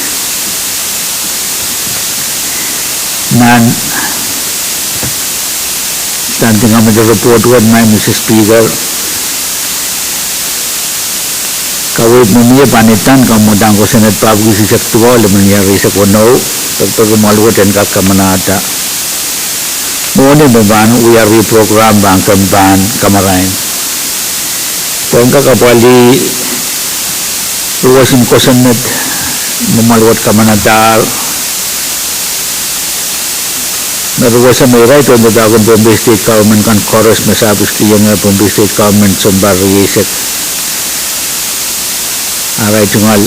Nan Standing Committee Report wet, Mister Speaker, kaweid me mie pahn idahn kamwadahn kosonned pahpwiki isihsek duwau, lepenia rieisek weneu, pekipeki mwahl wet en kak kamanahda mwohni me pahn wia reprogram pahn kemp pahn kamarain. Pwehn kak apwalih ruohs en kosonned me mwahl wet kamanadahr, me ruohs me irail tohndoadoahk en Pohnpei State Government kan koaros me sahpwiskihong Pohnpei State Government sounpar rieisek, arail tungoal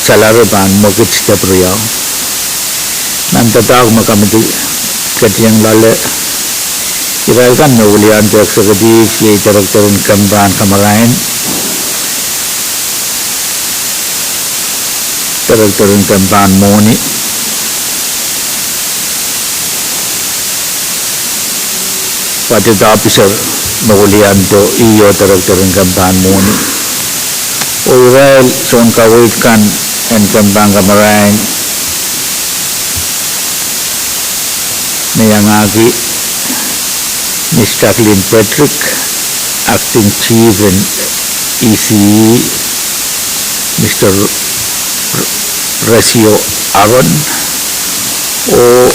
salary pahn mwekid step riau. Nan doadoahk me committee ketin loale, irail kan me weliandi executive, iei director en kemp pahn kamarain, director en kemp pahn mwohni, budget officer me weliandi, iei director en kemp pahn mwohni. Oh irail soun kaweid kan en kemp pahn kamarain, me iangahki Miss Jacqueline Frederick, Acting Chief en E C E, Mister Resio Aaron, oh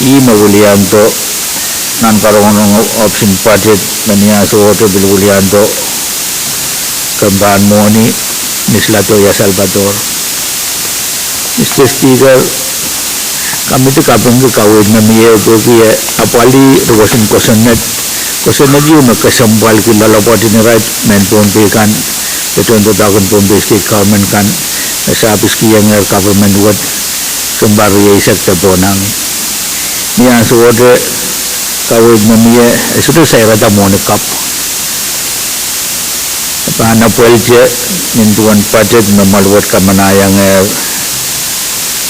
ih me weliandi nan karongorong ohpis en budget me ni ansou wet pil weliandi kemp pahn mwohni, Miss Latoya Salvador. Mister Speaker, committee kapingki kaweid me mie pwehki e apwalih ruohs en kosonned, kosonned ieu me kesempwalki loalopwoat en irail mehn Pohnpei kan, de tohndoadoahk en Pohnpei State Government kan, me sahpwiskihong government wet sounpar rieisek de pwonang. Ni ansou wet kaweid me mie e sohte sairada mwohni kapw. E pahn apwalih nin duwen budget me mwahl wet kamanahiong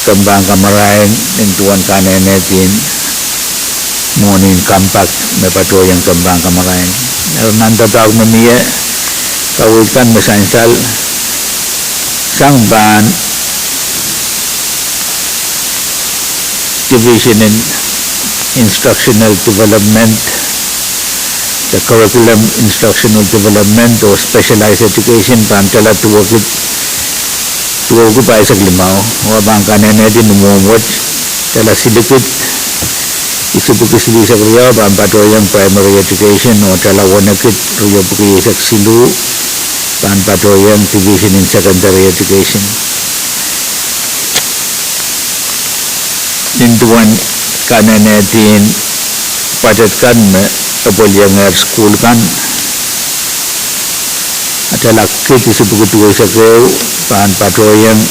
kemp pahn kamarain, nin duwen kanehnehdi en mwohni en compact me patohiong kemp pahn kamarain. Eri nan doadoahk me mie, kaweid kan me sansal sang pahn Division en Instructional Development, de Curriculum, Instructional Development oh Specialized Education pahn tala duwehki, duwehki pahisek limau, oh pahn kanehnehdi ni mwomw wet, tala silikid, isuh pwiki silihsek riau pahn patohiong Primary Education, oh tala wenekid, riepwiki eisek siluh, pahn patohiong Division en Secondary Education. Nin duwen kanenehdi en budget kan me epweliengehr sukuhl kan, atail kid isuh pwuki duweisek ehu pahn patohiong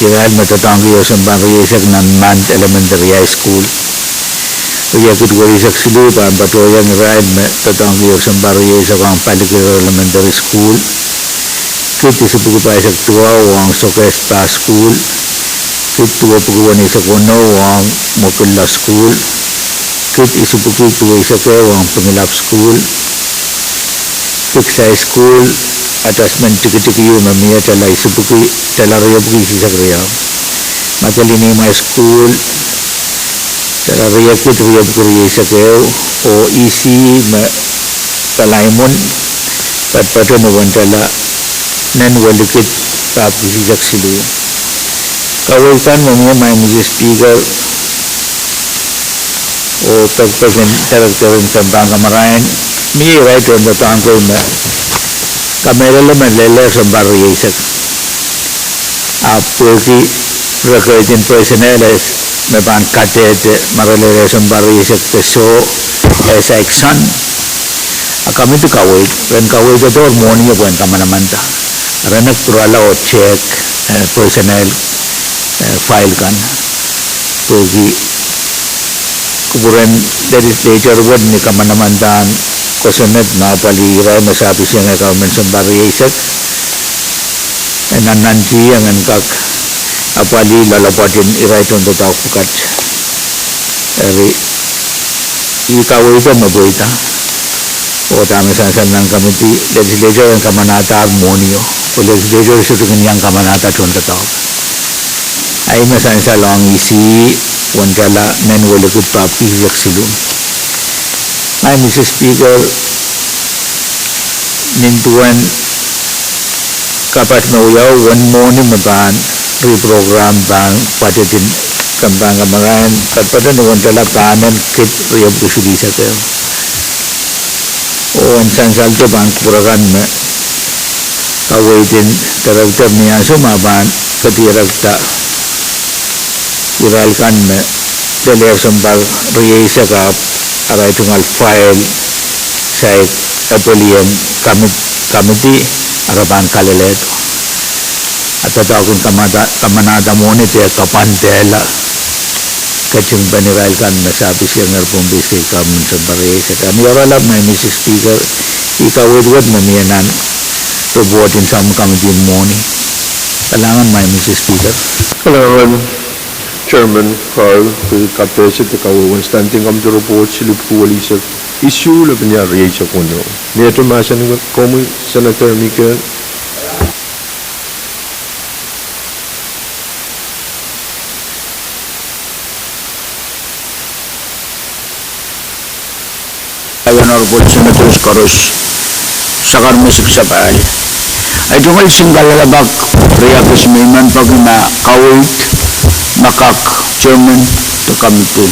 irail me doadoahngki ehu sounpar rieisek nan Mand Elementary High School. Riekid weisek siluh pahn patohiong irail me doadoahngki ehu sounpar rieisek ong Palikirer Elementary School. Kid isuh pwuki pahisek duwau ong Sokehs Pah School. Kid duwe pwuki weneisek weneu ong Mwokillo School. Kid isuh pwuki duweisek ehu ong Pingilap School. Kid High School, attachment tikitik ieu me mie tala isuh pwuki, tala riepwuki isisek riau. Madolenihmw High School, tala riekid riepwuki rieisek ehu, oh E C E me Kalaimon, patpato ni wen tala nen welikid pahpwiki isisek siluh. Kaweid kan me mie, Madam Speaker, oh pekipek en director en sounpar kamarain, mie irail tohndoadoahngki me kamehlele me lelehr sounpar rieisek, ahpw pwehki rekeidin personnel me pahn kadehde me re lelehr sounpar rieisek de soh, e saikson, a kamidi kaweid, ren kaweidohr mwohni pwehn kamanamanda. Ren pwurala oh check, eh, personnel, eh, file kan. Pwehki kupwuren legislature wet ni kamanamandahn kosonned me apwalih irail me sapwisihngehr government sounpar rieisek, e nannantihong en kak apwalih loalopwoat en irail tohndoadoahk pwukat. Eri, I kaweido me pweida, oh dahme sansal nan kamidi, legislature en kamanadahr mwohnio, oh legislature sohte kin iang kamanada tohndoadoahk. Ahi me sansal ong E C E, wen tala nen welikid pahpwiki isisek siluh. Madam Speaker, nin duwen kapas me wiawi, wen mwohni me pahn reprogram pahn budget en sounpar kamarain, patpato ni wen tala pahmen kid riepwuki silihsek ehu. Oh en sansaldo pahn kupwure kan me kaweid en director ni ansou me pahn kadirekda irail kan me lelehr sounpar rieisek ahpw arail tungoal file saik epwelieng kamidi, ara pahn kalelehdo. A doadoahk en kamanada mwohni de kapwandehla ketingpen irail kan me sapwisihngehr Pohnpei State Government sounpar rieisek. Ni oaralap, Madam Speaker, I kaweid wet me mie nan report en soun kamidi mwohni. Kalahngan, Madam Speaker. Kalahngan, Chairman Carl, pwe kapehse de kawehwehn Standing Committee Report silipwuki welisek isuh, lepin iar rieisek weneu. Mie mahsen komwi, Senator Miguel? Honorable Senators koaros, sakar me sik sapahl. Ahi tungoal singkalapak riekid me I men peki ma kaweid me kak chairman de kamidi.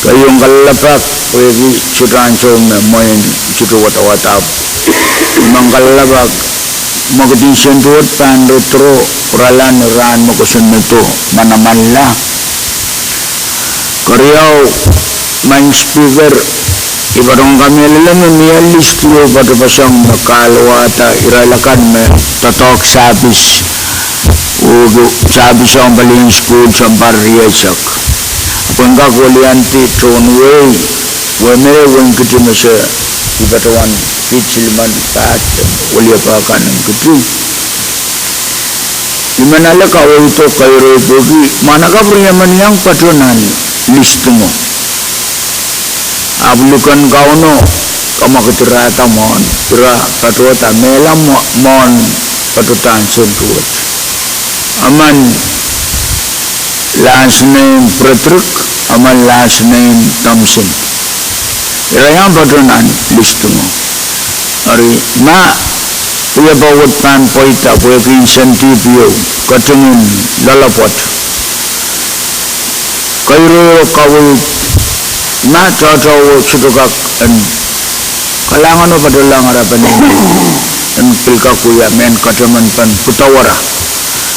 Keieun kalelapak pwehki sohte ansou me mwein sohte wadawad, ahpw I men kalelapak mwekid en sent wet pahn ret ro pwurala ni rahn me kosonnedo manamanla. Keriau, Madam Speaker, I patohwan kamehlele me mie list ehu patopasohng me kahluwada irail akan me doadoahk sahpis, oh sapwisong palien sukuhl sounpar rieisek. Ahpw en kak weliandi tohn wehi, wehi me wehin Kiti me se I patohwan pid silimen paht en weliepe kan en Kiti. I men ale kaweido keirei pwehki mwahnakapw riemen iang patoh nan list ngo. Ahpw liken Kauno kamwakidirahda mwohn ira patohda mehla mwohn patohdahn sent wet. Emen last name Frederick, emen last name Thompson. Ira iang patoh nan list ngo. Eri ma wiepe wet pahn pweida pwehki incentive ieu, ketingin loalopwoat, keirei oh kaweid, ma tohtohn wet sohte kak en kalahngano patohlahng ara peneinei en pil kak wia mehn katamanpen pwudawera.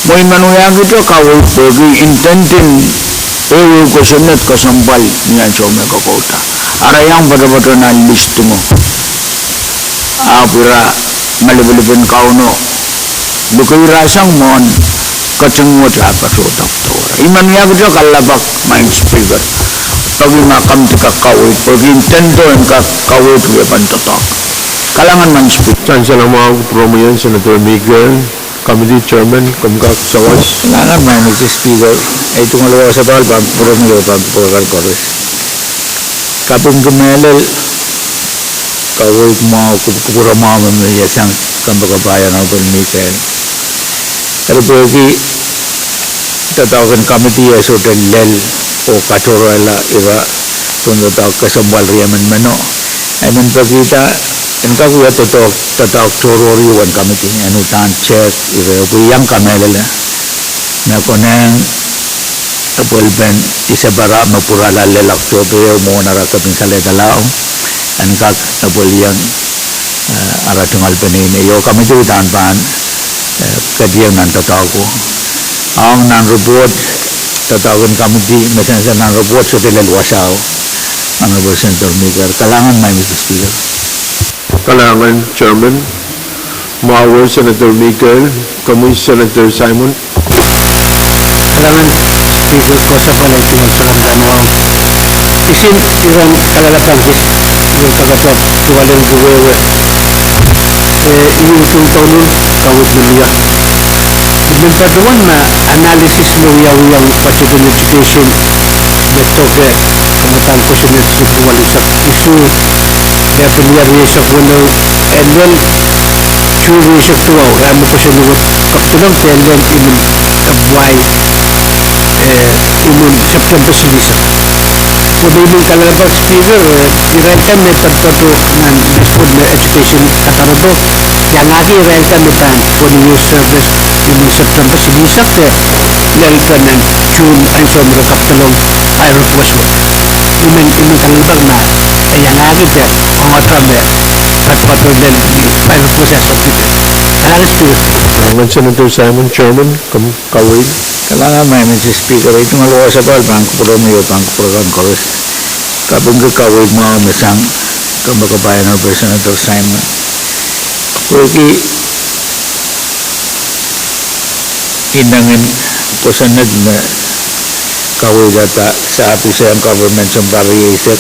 Mwein I men wiahkihdo kaweid pwehki intendin ehuehu kosonned kesempwal ni ansou me kokouda. Ara iang poatopoatona list ngo. Ahpw ira malipilipin Kauno lukeirasang mwohn keting wet ah patohdo. I men wiahkihdo kalelapak, Madam Speaker, pwehki ma komw kak kaweid, pwehki intendo en kak kaweid wiepen doadoahk. Kalahngan, Madam Speaker. Sansal mwahu kupwuromwi, Senator Mikael. Committee Chairman, komw kak sawas. Kalahngan, Madam Speaker, ei tungoal wasa pahn kupwuromwi oh pahn kupwur kan koaros. Kapingki mehlel, kaweid mwahu, kup-, kupwur mwahu me mie sang kompoakepahi Honorable Mikael. Eri pwehki doadoahk en committee e sohte lel oh katohrehla ira pohn doadoahk kesempwal riemen meno. I men pekihda en kak wia doadoahk, doadoahk tohrohr wen committee, en uhdahn check ire, pwe I iang kamehlele me konehng epwelpen Isepara me pwurala lel Oktohpe ehu mwohn ara kepin salehdalau, en kak epweliong, eh, ara tungoal peneinei oh committee uhdahn pahn, eh, ketieng nan doadoahko. Ong nan report, doadoahk en committee me sansal nan report sohte lel wasao. Honorable Senator Mikael, kalahngan, Madam Speaker. Kalahngan, Chairman. Mwahu Senator Mikael, komwi Senator Simon. Kalahngan, Speaker, koasapwal, ei tungoal soangen rahn wahu. Kisin iren kalelapak kis, iren kakete tungoal en wehwe, eh, ih utung douluhl kaweid me mie. I men patohwan ma analysis me wiawiong budget en education me doke, kamwadang kosonned silipwiki waleisek isuh, lehpen riehsek weneu, e lel June riehsek duwau, rahn me kosonned wet kapwdolong, de lel imwin February, eh, imwin September silihsek. Pwe me I men kalelapak, Speaker, eh, irail kan me patopato nan list wet me education kadarodo, iangahki irail kan me pahn pwelio service imwin September silihsek de lel kan nan June ansou me re kapwdolong request wet. I men, I men kalelapak ma e iangahki de order me patopato lel request as of today. Kalahngan, Speaker. Kalahngan, Senator Simon. Chairman, komw kaweid. Kalahngan, Madam Speaker, ei tungoal wasa pahn kupwuromwi oh pahn kupwur kan koaros. Kapingki kaweid mwahu me sang kompoakepahi Honorable Senator Simon. Pwehki inengen kosonned me kaweidada service-en government sounpar rieisek,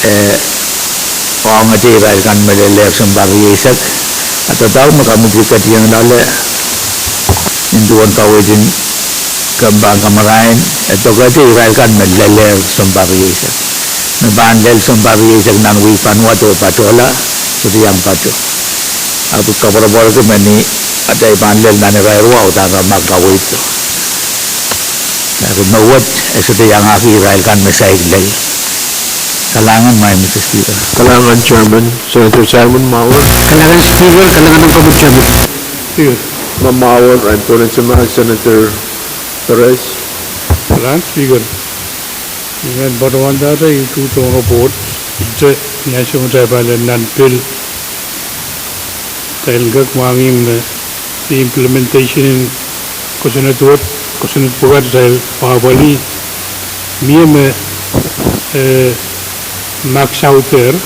eh, ongete irail kan me lelehr sounpar rieisek. A doadoahk me committee ketieng loale nin duwen kaweid en kemp en kamarain, e dokehte irail kan me lelehr sounpar rieisek. Me pahn lel sounpar rieisek nan wihk panuwed oh patohla, sohte iang pato. Ahpw koapworopworki me ni atail pahn lel nan irair wet, uhdahn re mak kaweid. Eri me wet, e sohte iangahki irail kan me saik lel. Kalahngan, Madam Speaker. Kalahngan, Chairman. Senator Simon, mwahu. Kalahngan, Speaker, kalahngan ong komwi, Chairman. Speaker. Ma mwahu, irail en pohnese ma Senator Perez. Kalahngan, Speaker. I men patohwandahte ire utung report, ire ni ansou me kitail pahn lel nan pil, kitail kak mwahngih me implementation en kosonned wet, kosonned pwukat kitail apwalih, mie me, eh, max out there,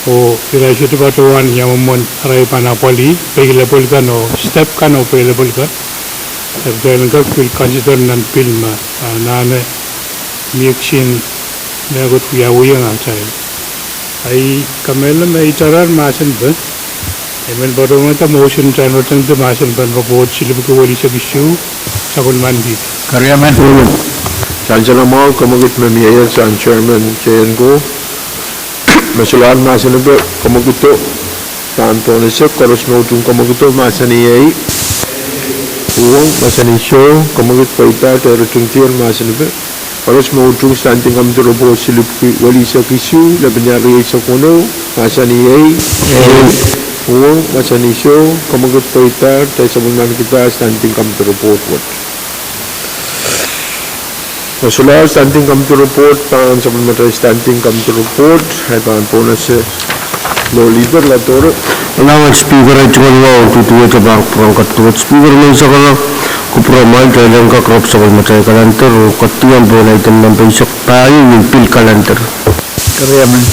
oh irail sohte patohwan ia mwomwen arail pahn apwalih, peilepel kan oh step kan oh peilepel kan. Eri kitail kak pil consider nan pil me, ah, anahne mie kisin mehkot wiawihong atail. Ahi kamehlele me itarar mahsen pe, I men patohwanda motion kitail me tengte mahsen pen report silipwiki welihsek isuh, sapwellimen pid. Koaros mwahu. Sansal mwahu, kemwekid me mie sang Chairman J N ko. Me solahr mahsen pe kemwekido, pahn pohnese, koaros me utung kemwekido mahsanih ei. Uhwong, mahsanih soh, kemwekid pweida, de ritingdier mahsen pe. Koaros me utung standing committee report silipwiki welihsek isuh, lepin rieisek weneu, mahsanih ei. Uhwong, mahsanih soh, kemwekid pweida, de sapwellimanikihda standing committee report wet. Me solahr standing committee report pahn sapwellimatail standing committee report, ahi pahn pohnese, Leader Latore. Allowance Speaker, ei tungoal wahu en duduwehte pahn kupwuren kaduduwehte Speaker me isakala, kupwuromwail kitail en kak rep sapwellimatail kalender oh kadiong pohn aiden nempe eisek pahieu ni pil kalender. Eri emen.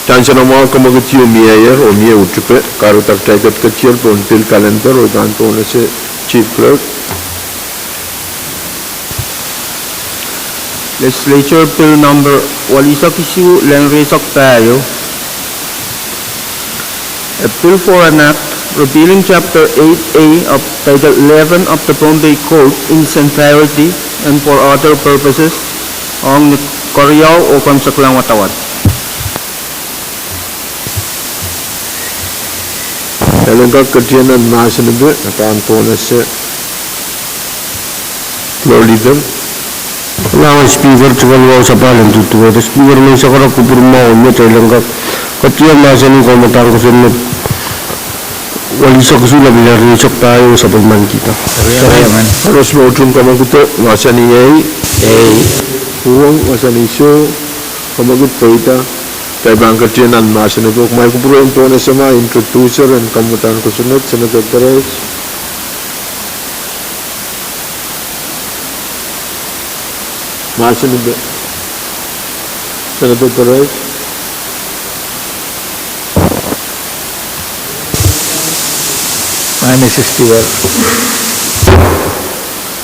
Tansenamwa kamwekid ieu mieier oh mie utipe, kahrehda kitail ketiket pohn pil kalender oh I pahn pohnese Chief Clerk. Legislature Bill Number welisek isuh, leng rieisek pahieu. A bill for an act repealing chapter eight A of title eleven of the Pohnpei Code in its entirety and for other purposes, ong ni keriau oh kemweseklahng wadawad. Kitail en kak ketien nan mahsen ipe, e pahn pohnese Floor Leader. Allowance Speaker, tungoal wahu sapahl en duduwehte Speaker me isakala, kupwur mwahu oh mie, kitail en kak ketien mahsen en kaumadahn kosonned welisek isuh, lepin rieisek pahieu, sapwellimanikihda. Eri emen. Koaros me utung kamwekid mahsanih ei. Ei. Uhwong mahsanih soh, kamwekid pweida. Kitail pahn ketien nan mahsen ipe. Kumwail kupwuren pohnese ma introducer en kaumadahn kosonned, Senator Perez. Mahsen ipe. Senator Perez. Mie, Mister Speaker.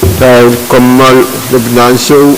Kitail kommoal lepin ansou.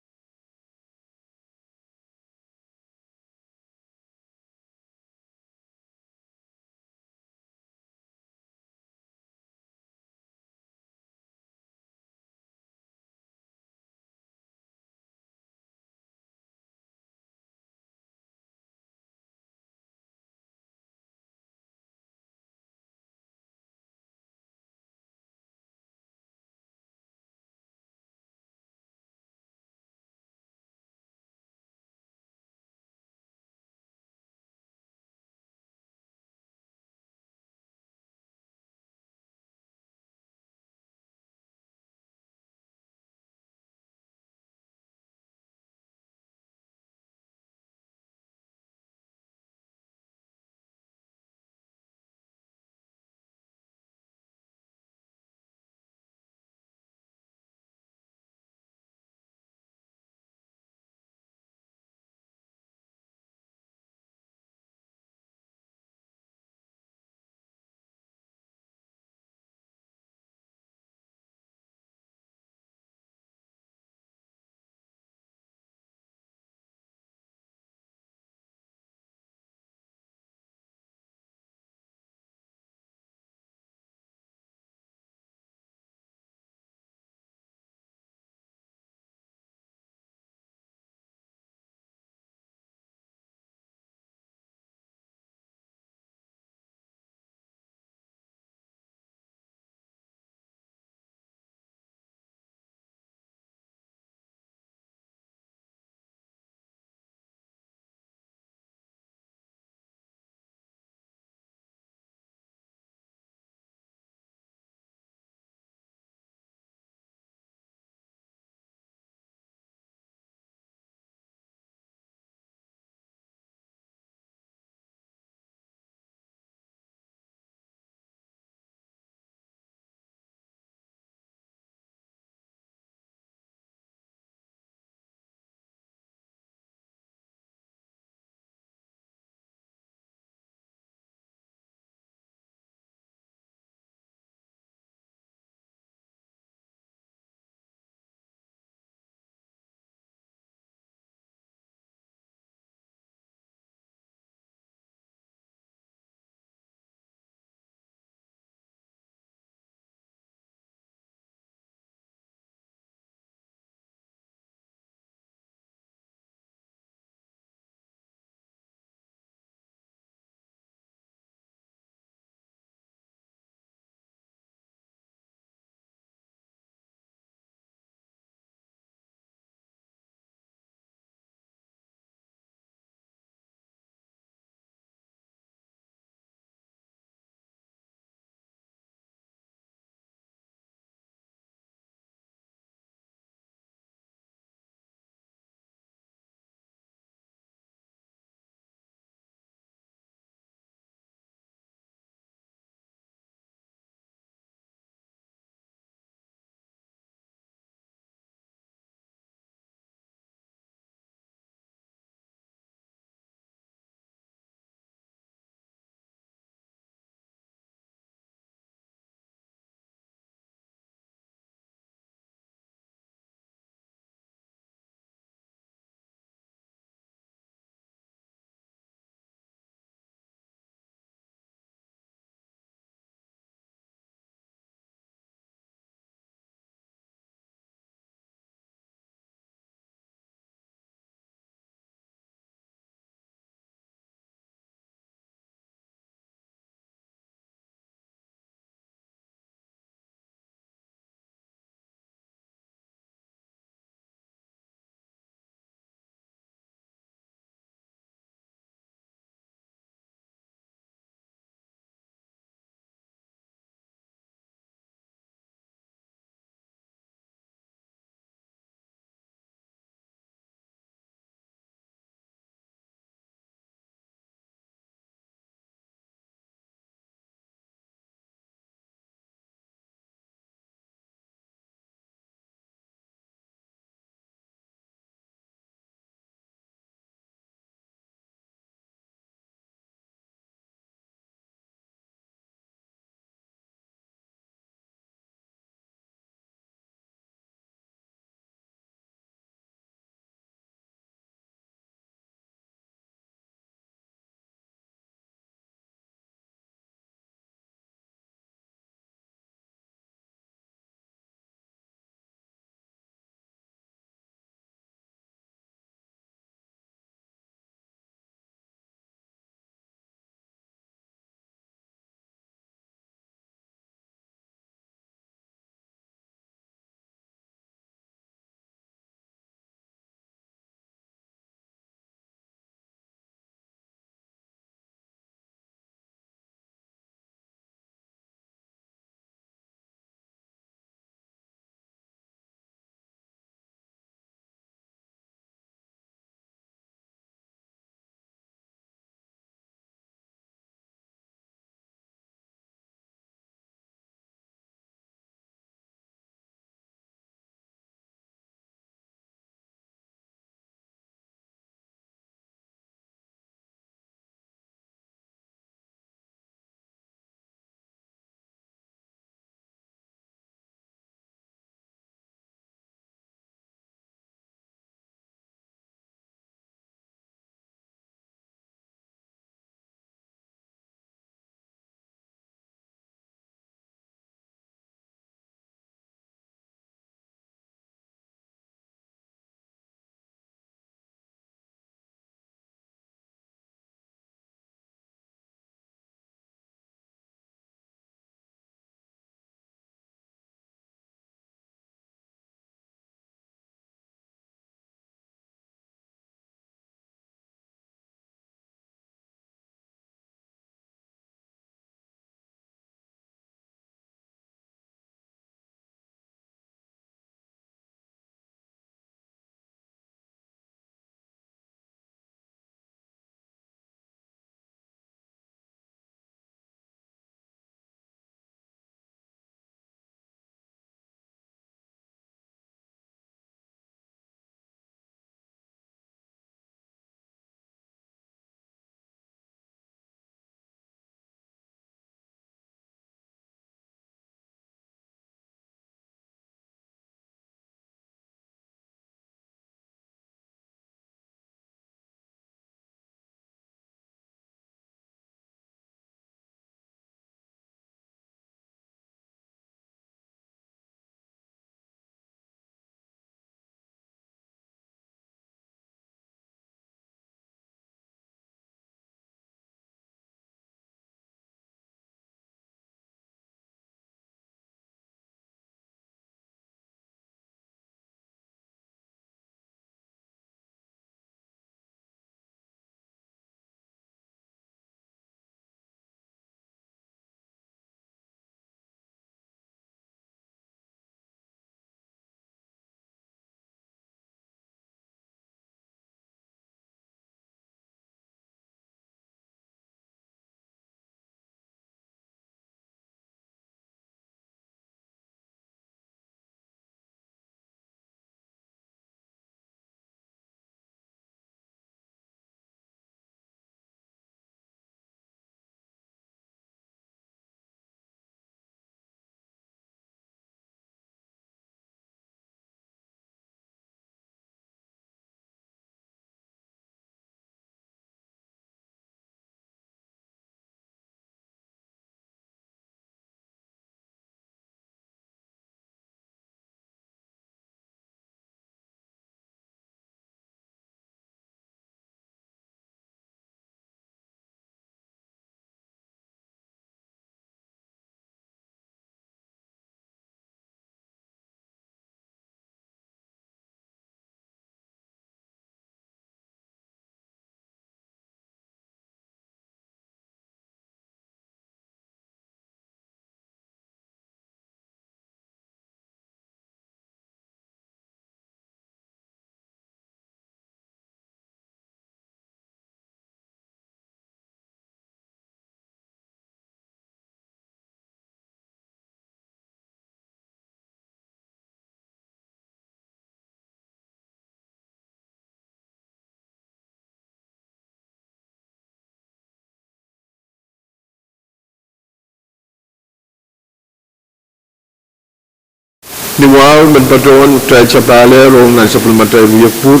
Ni wahu men patohwan kitail sapahl ong nan sapwellimatail wiewia pwuhk.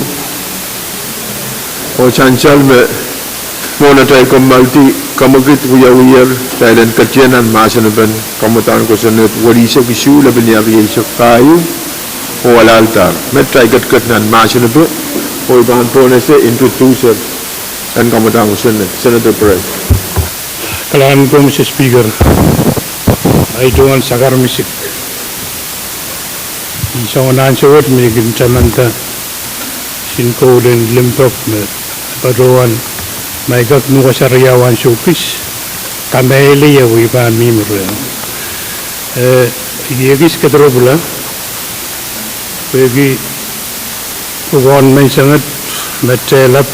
Oh sansal me mwohn atail kommoaldi, kemwekid wiawiher kitail en ketin nan mahsen en pahn kamwadahn kosonned welisek isuh lepin riesek pahieu, oh alahldahr me kitail ketiket nan mahsen en pahn, oh I pahn pwonese introducer en kamwadahn kosonned, Senator Perez. Kalahngan ko, Mister Speaker. Ei tungoal sakar misik. I soangen ansou wet me I kin tamanda sin koul en limpoak me patohwan, ma I kak nuhwasariau ansou kis, kamehlele wie pahn mihmi reh. Eh, I ekis kediropwla pwehki pwukoahn menseng et me tehlap,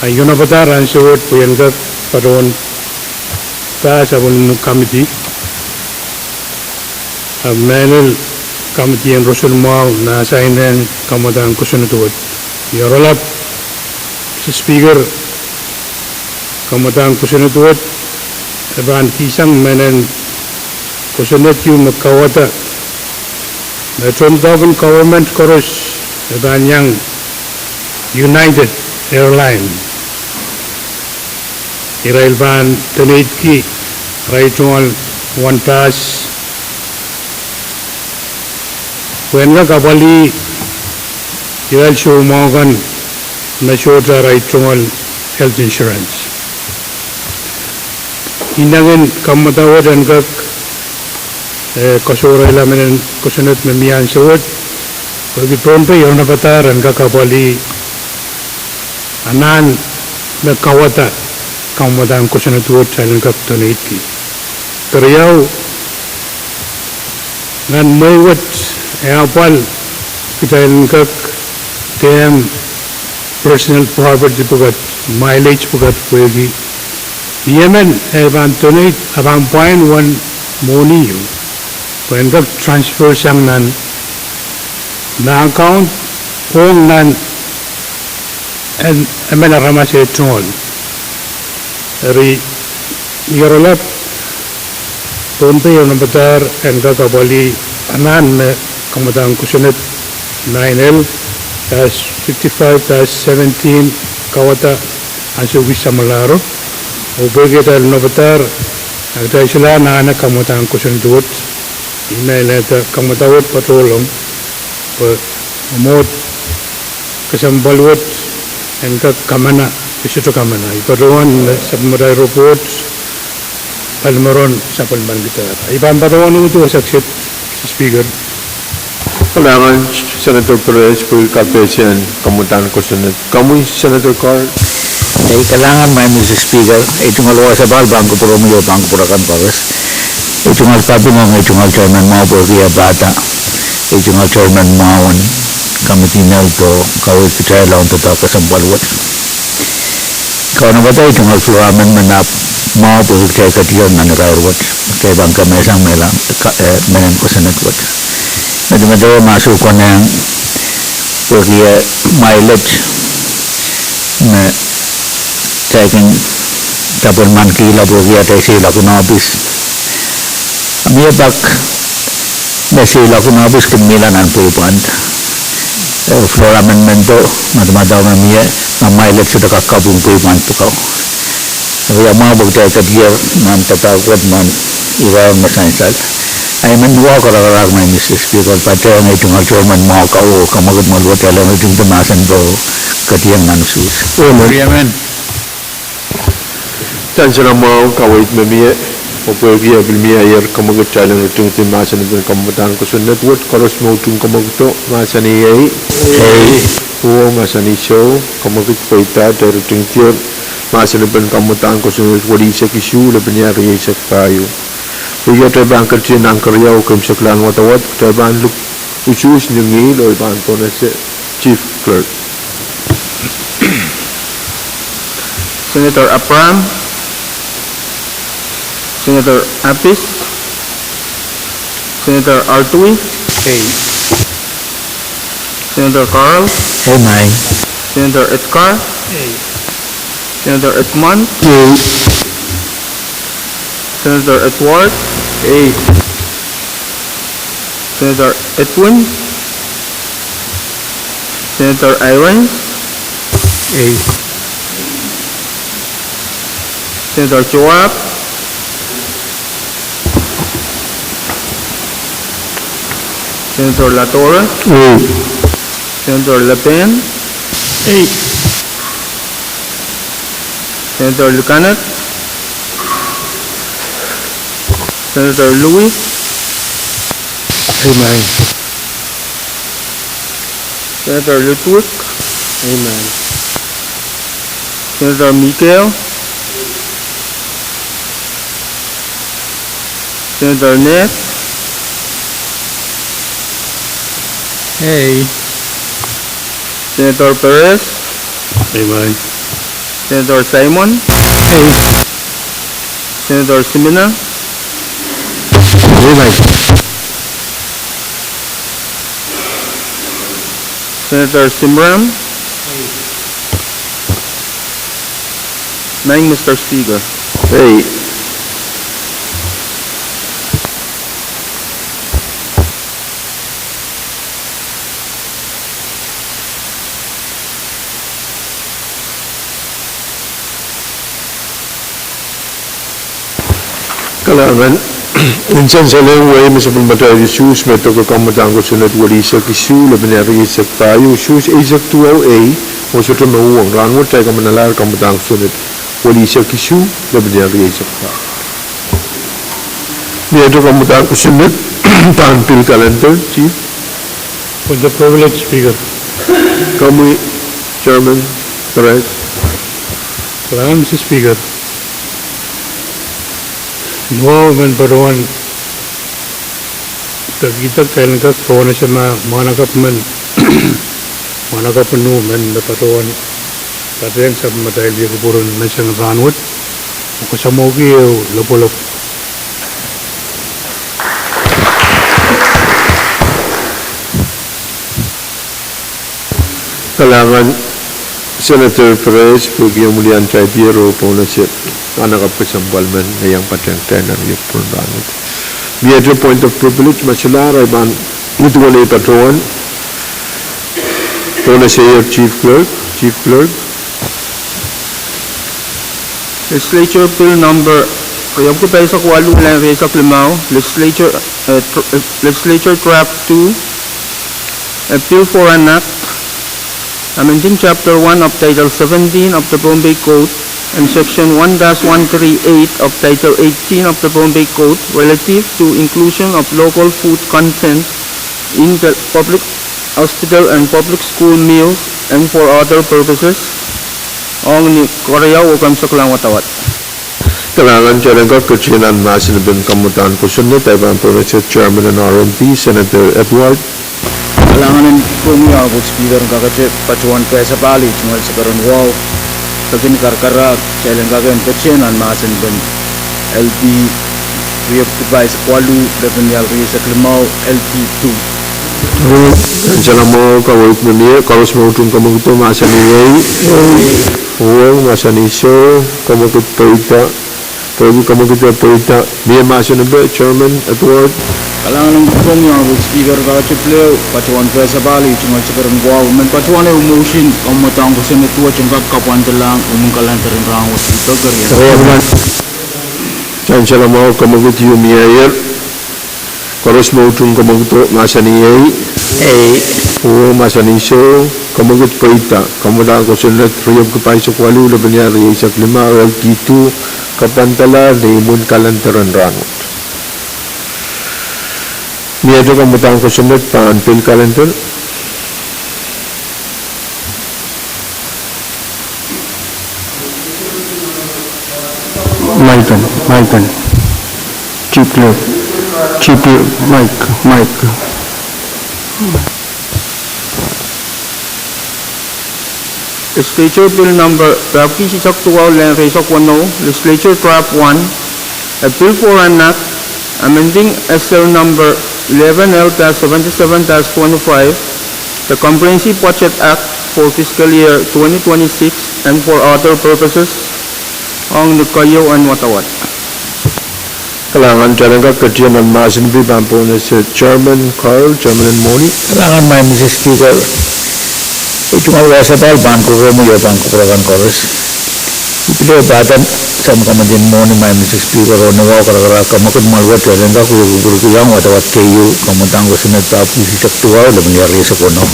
a I onopadahr ansou wet pwe I en kak patohwan pass sapwellimomwi committee. A mehlel committee en roson mwahu me assign-ehng kamwadahn kosonned wet. I oaralap, Mister Speaker, kamwadahn kosonned wet e pahn kihsang mehnen kosonned ieu me kauwada me tohndoadoahk en government koaros e pahn iang United Airline. Irail pahn donate-ki arail tungoal pass pwehn kak apwalih irail soumwahu kan me sohte arail tungoal health insurance. I inengen kamwadahn wet en kak, eh, koasoanehiong mehnen kosonned me mie ansou wet, pwehki Pohnpei e onopadahr en kak apwalih anahn me kauwada kamwadahn kosonned wet kitail en kak donate-ki. Keriau, nan mwehi wet e apwal kitail en kak dehr personal property pwukat, mileage pwukat pwehki ni emen e pahn donate, a pahn pwain wen mwohni ieu pwe en kak transfer sang nan, nan account ong nan en, emen aramas eh tungoal. Eri, I oaralap, Pohnpei e onopadahr en kak apwalih anahn me kamwadahn kosonned nine L dash fifty-five dash seventeen kauwada ansou kis samwalahro, oh pwehki atail onopadahr, a kitail solahr anahne kamwadahn kosonned wet. I mehlel dah kamwadahn wet patohlong pwe mwohd kesempwal wet en kak kamana, e sohte kamana. I patohwan me sapwellimatail report, palimaron sapwellimanikitail. I pahn patohwan uhdi wasa kiset, Mister Speaker. Kalahngan Senator Perez pwehki kapehsen kamwadahn kosonned. Komwi Senator Carl. Ei kalahngan maing Mister Speaker, ei tungoal wasa pahl pahn kupwuromwi oh pahn kupwur akan koaros. Ei tungoal kaping ong ei tungoal chairman mwahu pwehki e pahda, ei tungoal chairman mwahu en committee mwahu pwe kaweid kitail ong doadoahk kesempwal wet. Kaunopada ei tungoal floor amendment ahpw mwahu pwehki kitail ketier nan irair wet, kitail pahn kemehsang mehla, eh, mehn kosonned wet. Medemedewe ma soh konehng pwehki e mileage me kitail kin sapwellimanikihla pwehki atail seiloak en ohpis. A mie pak me seiloak en ohpis kin mihla nan pweipwand. Eh, floor amendment o, madamadau me mie, ma mileage sohte kak kapwung pweipwand pwuko. Eri e mwahu pwe kitail ketier nan doadoahk wet nan irair me sansal. Ahi men wa karakarahk maing Mister Speaker, patehng ei tungoal chairman mwahu ko oh kemwekid mwoahl wet, kitail en ritingdi mahsen pwe ketier nan usuhs. Amen. Sansal mwahu, kaweid me mie, oh pwehki e pil mie aier kemwekid, kitail en ritingdi mahsen en pahn kamwadahn kosonned wet. Koaros me utung kemwekido, mahsanih ei. Ei. Oh mahsanih soh, kemwekid pweida, kitail ritingdier mahsen en pahn kamwadahn kosonned welisek isuh lepin rieisek pahieu. Pwehki atail pahn ketier nan keriau, keimwseklahn wadawad, kitail pahn luk usuhs ni ngihl oh I pahn pwonehng Chief Clerk. Senator Abraham, Senator Appes, Senator Artui. Ei. Senator Carl. Ei maing. Senator Edgar. Ei. Senator Edmund. Ei. Senator Edward. Ei. Senator Edwin. Senator Irons. Ei. Senator Joab. Senator Latorre. Ei. Senator Lapen. Ei. Senator Likanat. Senator Lewis. Amen. Senator Ludwig. Amen. Senator Mikel. Senator Ned. Ei. Senator Perez. Amen. Senator Simon. Ei. Senator Simina. Amen. Senator Simram. Maing, Mister Speaker. Ei. Kalahngan. Nsensalehng wehi me sapwellimatail Suhs me doke kamwadang kosonned welihsek isuh, lepin ehu rieisek pahieu, Suhs eisek duwau ei, oh sohte me uhwong. Rahnwet kitail kamanalahr kamwadang kosonned welihsek isuh, lepin ehu rieisek pahieu. Miehte kamwadang kosonned pahn pil kalender, Chief. With the privilege, Speaker. Komwi, Chairman Perez. Kalahngan, Mister Speaker. Mwahu men patohwan peki tak tail en kak kawanese ma mwahnakapw men, mwahnakapw nu men me patohwan patehng sapwellimatail wieku pwuren menseng rahnwet, oh kasamwohki ehu lopwolopw. Kalahngan Senator Perez pwehki omw wiliandi tipier oh pohnese mwahnakapw kesempwal men me iang patehng nan wieku pwuren rahnwet. Miehte point of privilege, ma solahr, I pahn iduwen ei patohwan pohnese Chief Clerk, Chief Clerk. Legislature Bill number riepwiki pahisek waluh, lel rieisek limau, Legislature, eh, tr-, eh, Legislature Draft two, a bill for an act amending Chapter one of Title seventeen of the Pohnpei Code and Section one dash one three eight of Title eighteen of the Pohnpei Code relative to inclusion of local food content in the public hospital and public school meals and for other purposes. Ong ni keriau oh keimwseklahn wadawad. Kalahngan. Kitail en kak ketin nan mahsen en pil kamwadang kosonned, I pahn pohnese Chairman en R and B, Senator Edward. Kalahngan en komwi, Honorable Speaker, en kakete patohwan kesapahl tungoal sekeren wahu. Peki ni karakarahk, kitail en kak en ketin nan mahsen en pil L P riepwiki pahisek waluh, lepin ehu rieisek limau, L P two. Nsenamwahu, kaweid me mie, koaros me utung kamwekid mahsanih ei. Uhwong, mahsanih soh, kamwekid pweida. Pwehki kamwekid pweida, mie mahsen en pil, Chairman Edward. Kalahngan en komwi, Honorable Speaker, kakete pil ehu patohwan kesapahl tungoal sekeren wahu. Men patohwan ehu motion kamwadang kosonned wet en kak kapwandalahng imwin kalender en rahnwet. Nsenamwahu, kamwekid ieu mieier. Koaros me utung kamwekido mahsanih ei. Ei. Uhwong, mahsanih soh, kamwekid pweida, kamwadang kosonned riepwiki pahisek waluh, lepin ehu rieisek limau, L P two, kapwandalahr ni imwin kalender en rahnwet. Miehte kamwadang kosonned pahn pil kalender. Mike, Mike. Chief Clerk. Chief Clerk, Mike, Mike. Legislature Bill number riepwiki eisek duwau, lel rieisek weneu, Legislature Draft one, a bill for an act amending S L number eleven L dash seventy-seven dash twenty-five, the Comprehensive Budget Act for fiscal year twenty twenty-six and for other purposes, ong ni keieu en wadawad. Kalahngan. Kitail en kak ketin nan mahsen pwe pahn pwonese Chairman Carl, Chairman en Mwohni. Kalahngan, Madam Speaker. Ei tungoal wasa pahn kupwuromwi oh pahn kupwur akan koaros. I pil pahda sang Committee en Mwohni, Madam Speaker, oh ni wahu karakarahk kamwekid mwahl wet, kitail en kak wia kupwurki ong wadawad keieu, kamwadang kosonned pahpwiki eisek duwau, lepin riau eisek weneu.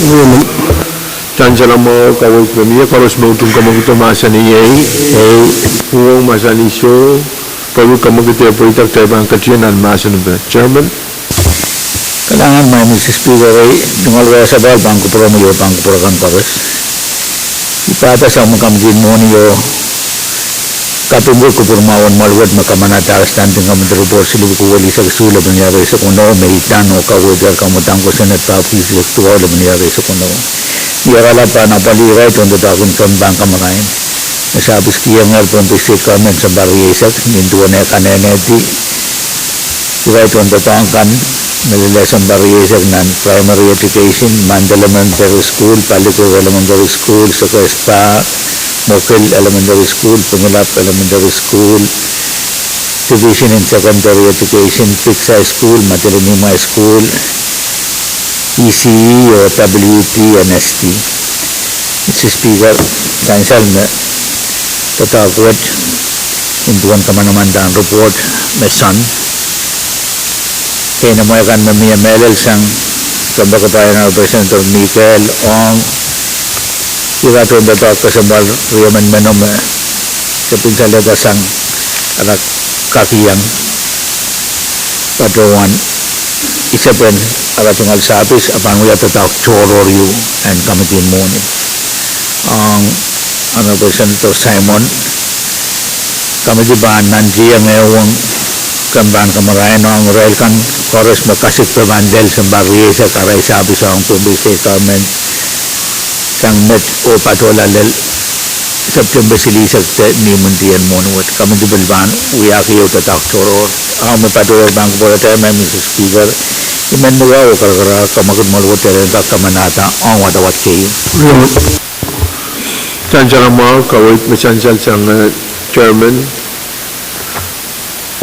Sansal mwahu, kaweid me mie, koaros me utung kamwekid mahsanih ei. Ei. Uhwong mahsanih soh. Pwehki kamwekid pweida, kitail pahn ketin nan mahsen pwe. Chairman. Kalahngan, Madam Speaker, ei tungoal wasa pahn kupwuromwi oh pahn kupwur akan koaros. I pahda sang Committee en Mwohni oh kapingki kupwur mwahu en mwahl wet me kamanahda standing committee report silihpwuki welisek isuh, lepin riau eisek weneu, me I iang oh kaweid kamwadang kosonned pahpwiki eisek duwau, lepin riau eisek weneu. Ni oaralap pahn apwalih irail tohndoadoahk en sounpar kamarain me sahpis kihongehr Pohnpei State Government sounpar rieisek, ni duwen eh kanenehdi irail tohndoadoahk kan me lel sounpar rieisek nan primary education, Manda Elementary School, Palikur Elementary School, Sekespa, Mokil Elementary School, Pingilap Elementary School, Division in Secondary Education, Biggs High School, Madolenihmw High School, E C E oh W T and S T. Madam Speaker, sansal me doadoahk wet, ni duwen kamanamandan report me sohn keinemwe kan me mie mehlel sang, sounpar kapwaiada Representative Mikel ong ira tohndoadoahk kesempwal riemen meno me se pil salehda sang ara kak iang patohwan isepen ara tungoal sahpis, a pahn wia doadoahk tohrohr ieu en Committee en Mwohni. Ong Honorable Senator Simon, committee pahn nantihong ehuong kan pahn kamarain ong irail kan koaros me kasik pwe pahn lel sounpar rieisek arail sahpis ong Pohnpei State Government sang met oh patohla lel Septempe silihsek de ni imwintihn mwohni wet. Committee pil pahn wiahki ehu doadoahk tohrohr. Ahpw me patohwan pahn kupwuromwi, Madam Speaker, I men ni wahu oh karakarahk kamwekid mwahl wet, kitail en kak kamanahda ong wadawad keieu. Sansal mwahu, kaweid me sansal sang, eh, Chairman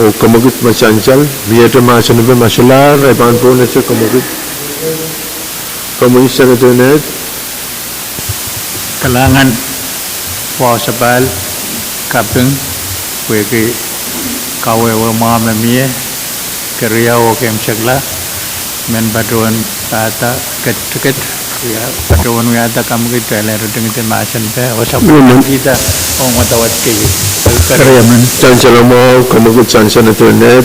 oh kamwekid me sansal. Miehte mahsen pwe? Ma solahr, I pahn pwonese kamwekid. Komwi Senator Ned. Kalahngan, wahu sapahl, kaping pwehki kawehwe mwahu me mie, keriau oh keimwseklahng, men patohwan pahda ketiket, patohwan wiahda kamwekid, kitail en ritingidi mahsen pwe, oh sapwellimada ong wadawad keieu. Sansal mwahu, kamwekid sang Senator Ned.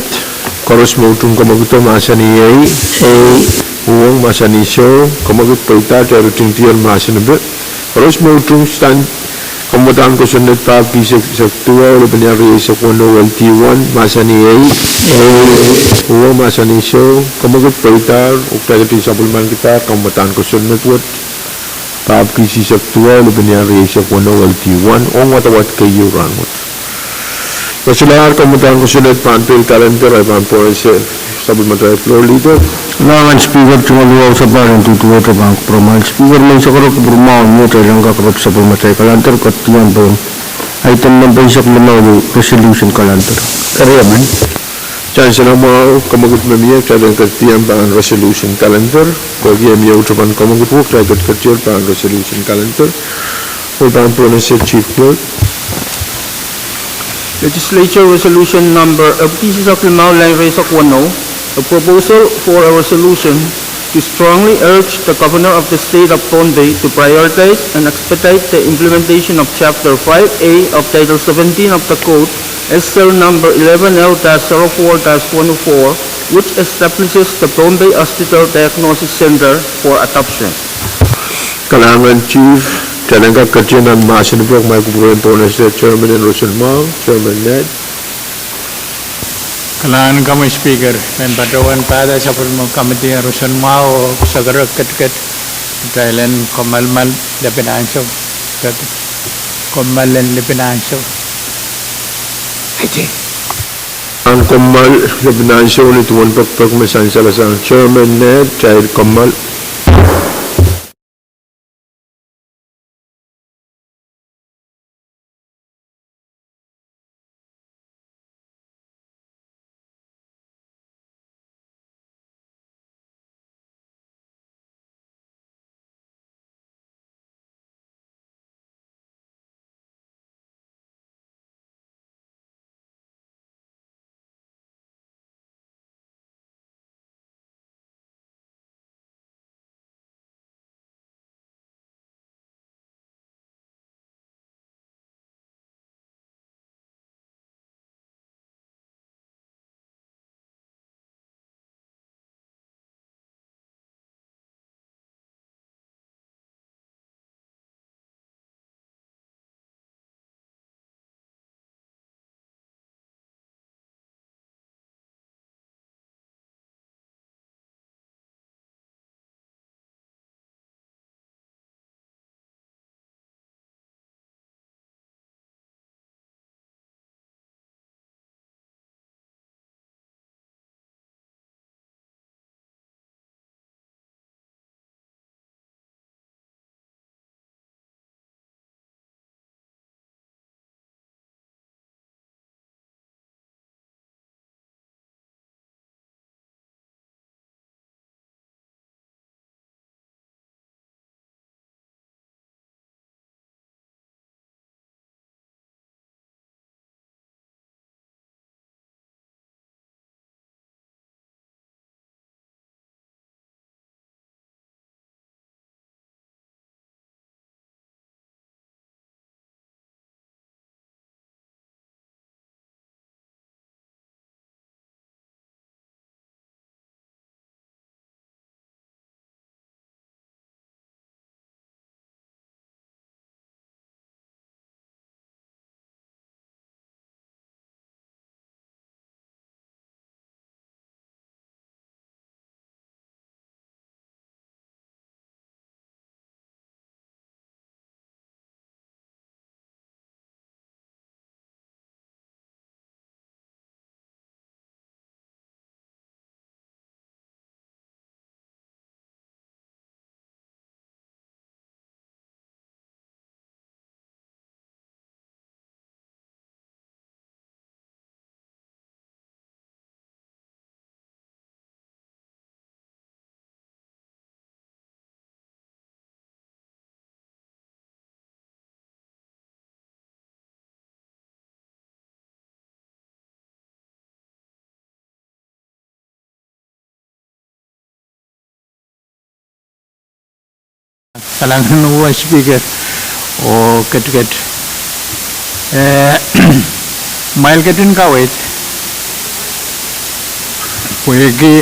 Koaros me utung kamwekido mahsanih ei. Ei. Uhwong mahsanih soh. Kamwekid pweida, kitail ritingidi mahsen pwe. Koaros me utung stand kamwadang kosonned pahpwiki eisek duwau, lepin riau eisek weneu, L D one, mahsanih ei. Ei. Uhwong mahsanih soh. Kamwekid pweida, oh kitail ketin sapwellimankihda kamwadang kosonned wet, pahpwiki eisek duwau, lepin riau eisek weneu, L D one, ong wadawad keieu rahnwet. Ma solahr, kamwadang kosonned pahn pein calendar, I pahn pwonese sapwellimatail Floor Leader. Kalahngan Speaker, tungoal wahu sapahl en duduwehte pahn kupwuromwail. Speaker, menseng koaros kupwur mwahu, mie kitail en kak rep sapwellimatail calendar, ketiam pahn item nempe eisek limau, resolution calendar. Keriamen. Sansal mwahu, kamwekid me mie, kitail en ketiam pahn resolution calendar. Pwehki mie uhte pahn kamwekid wet, kitail ketiketier pahn resolution calendar. I pahn pwonese Chief Clerk. Legislature Resolution Number epwiki eisek limau, line eisek weneu, a proposal for a resolution to strongly urge the Governor of the State of Pohnpei to prioritize and expedite the implementation of Chapter five A of Title seventeen of the Code, S L number eleven L dash zero four dash twenty-four, which establishes the Pohnpei Hospital Diagnosis Center for adoption. Kalahngan Chief, kitail en kak ketin nan mahsen pwe, ma I kupwuromwi pwonese Chairman en Roson Mwahu, Chairman Ned. Kalahngan komwi Speaker, men patohwan pahda sapwellime committee en Roson Mwahu oh sakarek ketiket, kitail en kommoal lepin ansou, kommoal lepin ansou. Ete. Ahn kommoal lepin ansou ni duwen pekpek me sansal sang Chairman Ned, kitail kommoal. Kalahngan en uwen Speaker oh ketiket. Eh, kumwail ketin kaweid pwehki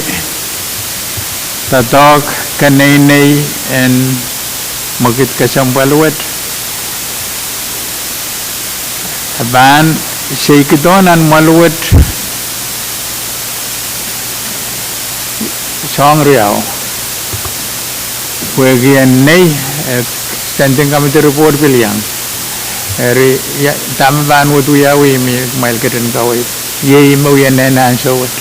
doadoahk keneinei en mwekid kesempwal wet, e pahn seikidohng nan mwoahl wet soahng riau. Pwehki en nei, eh, standing committee report pil iang. Eri, ia, dahme pahn wet wiawi me kumwail ketin kaweid? Iei me wia nan ansou wet.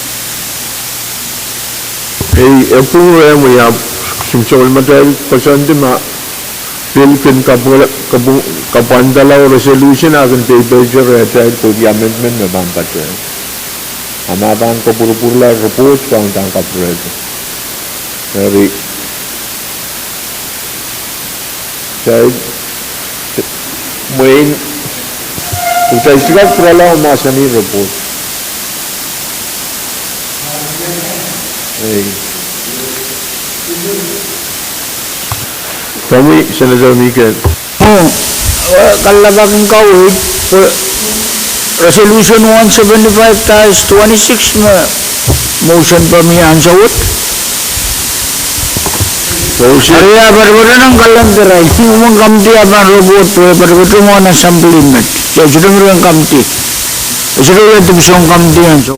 Ei, e pwung rehmw, ia, sim soul matail koasoandi ma pil kin kapw-, kapw-, kapwandala oh resolution a kin peipeite rehtail pwehki amendment me pahn patohwan. A ma pahn kapwurpwurla report pahn uhdahn kapwurehte. Eri, kitail, mwein, kitail sohte kak pwurala oh mahsanih report. Ei. Komwi, Senator Mikael. Oh, eh, kalelapak en kaweid, pwe resolution one seventy-five dash twenty-six me motion pahn mie ansou wet. Motion. Eri a patopato nan calendar, irail, ni mwomwen committee a pahn report pwe patopato mwohn assembly met. Ia, sohte mwurin committee. E sohte wia dipwisou en committee ansou.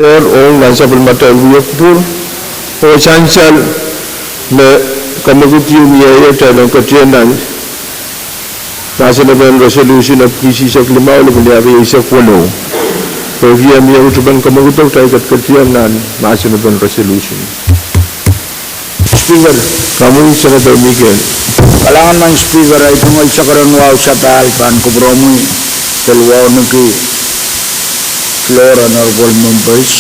er ong nan sapwellimatail wiepen pwuhng, oh sansal me kamwekid ieu mieier kitail en ketier nan mahsenepen resolution epwiki isihsek limau, lepin ehu rieisek weneu. Pwehki e mie uhtupen kamwekid, kitail ketiketier nan mahsenepen resolution. Speaker. Komwi Senator Mikael. Kalahngan Madam Speaker, ahi tungoal sakaradahn wahu sapahl pahn kupwuromwi pil wauneki floor, honorable members.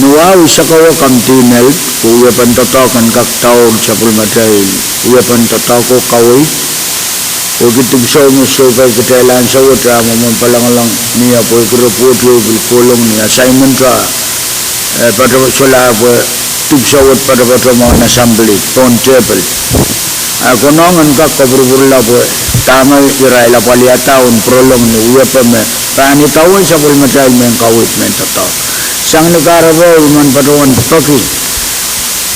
Ni wahu isakawa Committee en Health, pwe wiepen doadoahk en kak daur sapwellimatail wiepen doadoahko kaweid. Pwehki dipwisou me sohpai kitail ansou wet, ah mwomwen palangalang mie pwehki report ieu pil kolong ni assignment ra, eh, patopato, solahr pwe dipwisou wet patopato mwohn assembly pohn tepil. Ah, konehng en kak kapwurpwurla pwe dahme irail apwalihada en pwurolong ni wiepe me pahn idawehn sapwellimatail mehn kaweid mehn doadoahk. Sang ni kahrepe, I men patohwan peki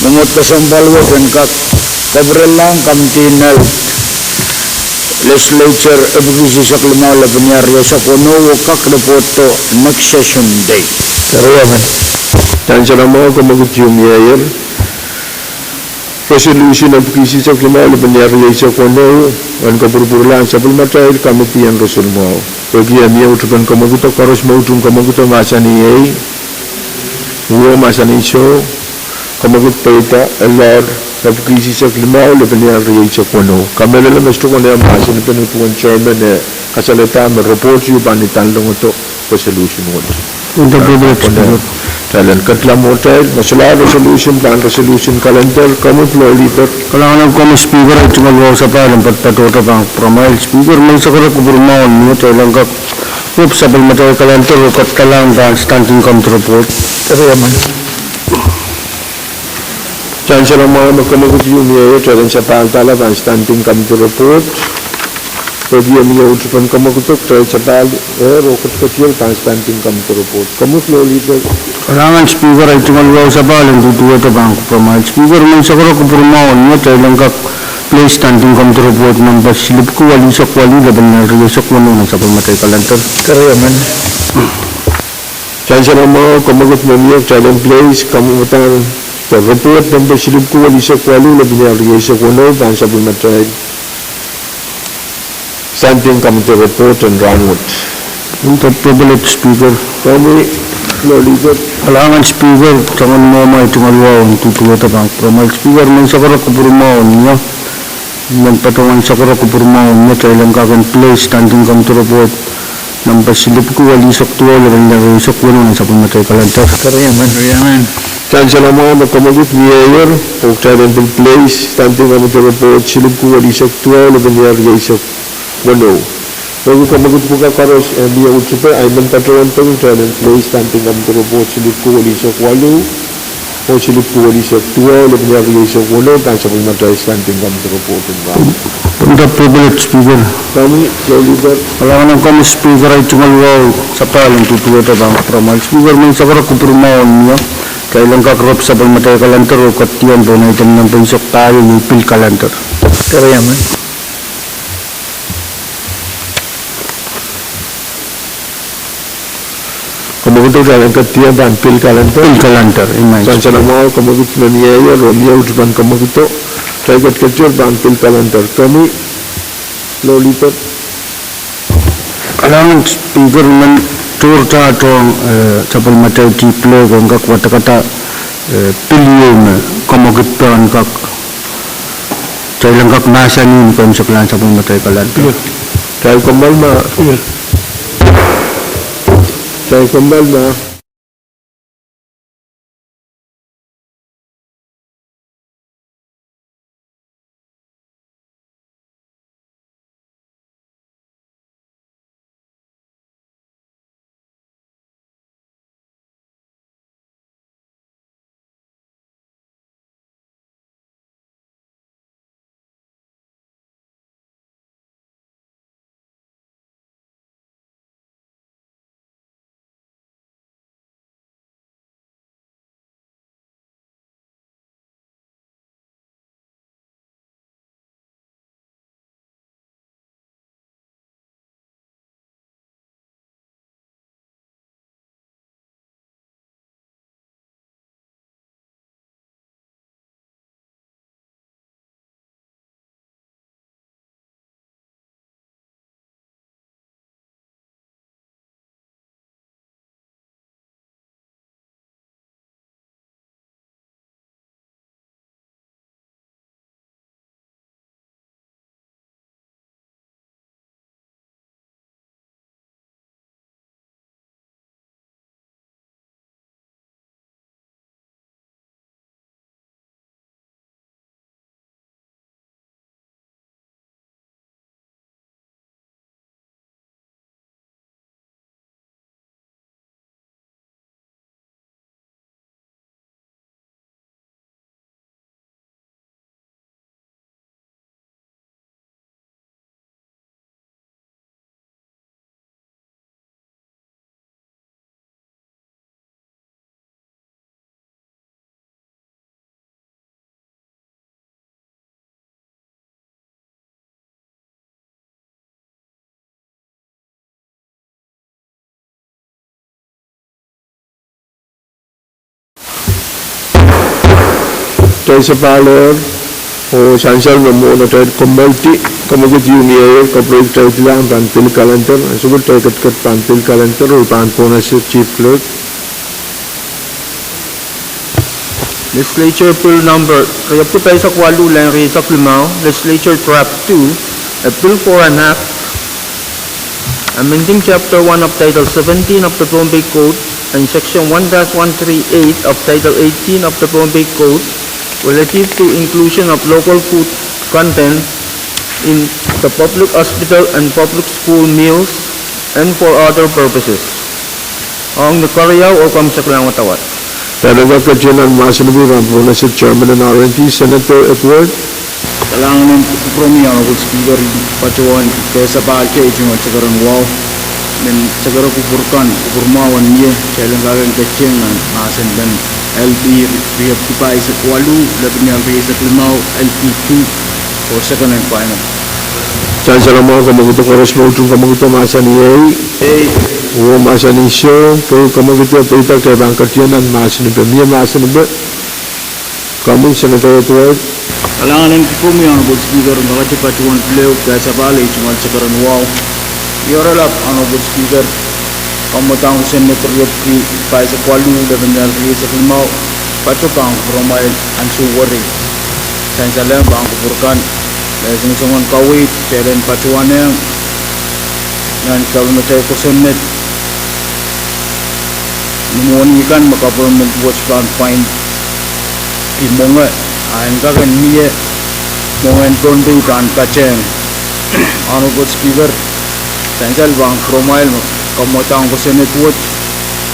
mwomwohd kesempwal wet en kak kapwurelahng Committee en Health, Legislature epwiki isihsek limau, lepin ehu rieisek weneu, oh kak report to next session date. Keriamen. Sansal mwahu, kamwekid ieu mieier, resolution epwiki isihsek limau, lepin ehu rieisek weneu, en kapwurpwurlahng sapwellimatail Committee en Resolution mwahu. Pwehki e mie uhtupen kamwekido, koaros me utung kamwekido mahsanih ei, uwe mahsanih soh. Kamwekid pweida, elohr, epwiki isihsek limau, lepin ehu rieisek weneu. Kamehlele me sohte konehng mahsen pene pwuhken chairman e kasalehda me report ieu pahn idanlongodo resolution wet. Kitail en ketla mwohtail, me solahr resolution pahn resolution calendar, komwi Leader. Kalahngan en komwi Speaker, ahi tungoal wahu sapahl en patopato pahn kupwuromwail Speaker, menseng koaros kupwurmwahu en mie, kitail en kak rop sapwellimatail calendar oh ketitlahng pahn standing committee report. Sansal mwahu, me kamwekid ieu mieier, kitail en sapahl dahla pahn standing committee report. Pwehki e mie uhtupen kamwekido, kitail sapahl ehr oh ketiketier pahn standing committee report. Komwi Leader. Kalahngan Speaker, ahi tungoal wahu sapahl en duduwehte pahn kupwuromwail Speaker, menseng koaros kupwurmwahu en mie, kitail en kak place standing committee report nempe silipwuku welihsek waluh, lepin ehu rieisek weneu nan sapwellimatail calendar. Keriamen. Sansal mwahu, kamwekid me mie, kitail en place committee report nempe silipwuku welihsek waluh, lepin ehu rieisek weneu pahn sapwellimatail standing committee report en rahnwet. Komwi Leader. Kalahngan Speaker, soangen mwohmw, ahi tungoal wahu en duduwehte pahn kupwuromwail Speaker, menseng koaros kupwurmwahu en mie, menseng koaros kupwurmwahu en mie, kitail en kak en place standing committee report nempe silipwuku welihsek duwau, lepin ehu rieisek weneu nan sapwellimatail calendar. Keriamen. Sansal mwahu, me kamwekid mieier, oh kitail en pil place standing committee report silipwuku welihsek duwau, lepin ehu rieisek weneu. Pwehki kamwekid pwukat koaros e mie uhtupe, I men patohwan peki kitail en place standing committee report silipwuku welihsek waluh oh silipwuku welihsek duwau, lepin ehu rieisek weneu pahn sapwellimatail standing committee report en rahnwet. Komwi Leader. Kalahngan en komwi Speaker, ahi tungoal wahu sapahl en duduwehte pahn kupwuromwail Speaker, menseng koaros kupwurmwahu en mie, kitail en kak rop sapwellimatail calendar oh ketier pohn item nempe eisek pahieu, pil calendar. Keriamen. Kamwekido, kitail en ketier pahn pil calendar. Pil calendar, imagine. Sansal mwahu, kamwekid me mieier oh mie uhtupen kamwekido, kitail ketiketier pahn pil calendar. Komwi Leader. Kalahngan Speaker, I men tohrohrdohng, eh, sapwellimatail tiplek en kak wadekada, eh, pil ieu me kamwekid pahn kak, kitail en kak mahsanih ni keimwseklahn sapwellimatail calendar. Kitail kommoal ma. Kitail kommoal ma. Kitail sapahl ehr, oh sansal me mwohn atail kommoaldi, kommoaldi ieu mie ehu, kapwurei kitail dilang pahn pil kalender, ansou kitail ketiket pahn pil kalender, oh pahn pwonehng Chief Clerk. Legislature Bill Number riepwiki pahisek waluh, leng rieisek limau, Legislature Draft two, a bill for an act amending Chapter one of Title seventeen of the Pohnpei Code and Section one dash one three eight of Title eighteen of the Pohnpei Code relative to inclusion of local food content in the public hospital and public school meals and for other purposes. Ong ni keriau oh komw sekilahng wadawad. Pahn kak ketien nan mahsen en pwonehng Chairman en R and D, Senator Edward. Kalahngan en kupwuromwi Honorable Speaker, I patohwan kehlail sapahl kei tungoal sakaradahn wahu. Men sakara kupwur kan, kupwur mwahu en mie, kitail en kak en ketieng nan mahsen en L B riepwiki pahisek waluh, lepin ial rieisek limau, L B two, oh second and final. Sansal mwahu, komw ketido? Koaros me utung, komw ketido? Mahsanih ehi. Ehi. Uhwong, mahsanih soh. Pwe komw ketido, peidek, kitail pahn ketien nan mahsen en pwonehng, mahsen en pwonehng. Komwi Senator Edward. Kalahngan en kupwuromwi Honorable Speaker, I kakete patohwan pil kehlail sapahl ehi tungoal sakaradahn wahu. Ih oaralap Honorable Speaker, kamwadang kosonned riepwiki pahisek waluh, lepin ial rieisek limau, patohwan kupwuramwail ansou weri. Sansal ong pahn kupwur kan, me songosong en kaweid, kitail en patohwanehng nan sapwellimatail kosonned ni mwohni kan me government wet pahn pwain ki mwenge, a en kak en mie, mwenge en Pohnpei pahn patehng. Honorable Speaker, sansal pahn kupwuramwail me kamwadang kosonned wet,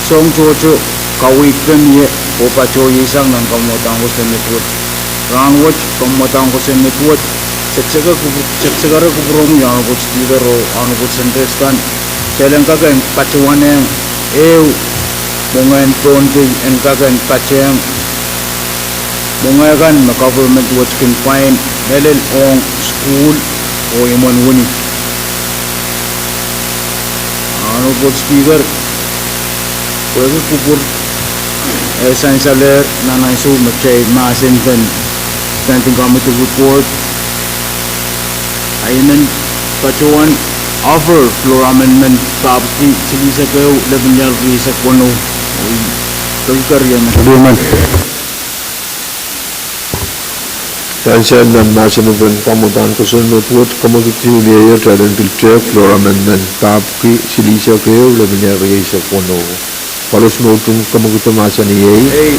song tohto, kaweid me mie, oh patohwan iasang nan kamwadang kosonned wet. Rahnwet, kamwadang kosonned wet, seksekere kupwuromwi Honorable Speaker oh Honorable Senators kan, kitail en kak en patohwanehng ehu, mwenge en Pohnpei en kak en patehng mwenge kan me government wet kin pwain, mehlel ong sukuhl oh imwen wini. Honorable Speaker, pwehki kupwur e sansalehr nan ansou me kitail mahsen en Standing Committee Report, I men patohwan offer floor amendment pahpwiki silihsek ehu, lepin ial rieisek weneu. Oi, pekikerieme. Sansal nan mahsen en pwonehng kamwadang kosonned wet, komw ketido? Ehi, kitail en pil tehk floor amendment pahpwiki silihsek ehu, lepin ial rieisek weneu. Koaros me utung, komw ketido? Mahsanih ehi. Ehi.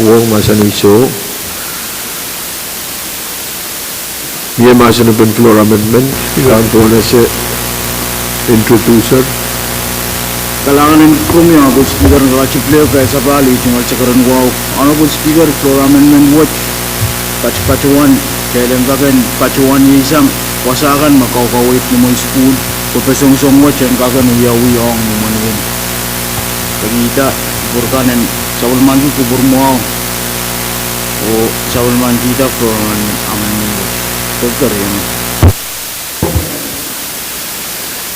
Uhwong, mahsanih soh. Mie mahsen en pwonehng floor amendment, pahn pwonehng se introducer. Kalahngan en kupwuromwi Honorable Speaker, I kakete pil kehlail sapahl ehi tungoal sakaradahn wahu. Honorable Speaker, floor amendment wet, patohwan, kitail en kak en patohwan iasang wasa kan me kaukaweid ni imwen sukuhl, pwe peseng song wet en kak en wiawi ong ni imwen wini. Pekihda, kupwur kan en sapwellimanki kupwur mwahu oh sapwellimankihda floor amendment wet. Pekikerieme.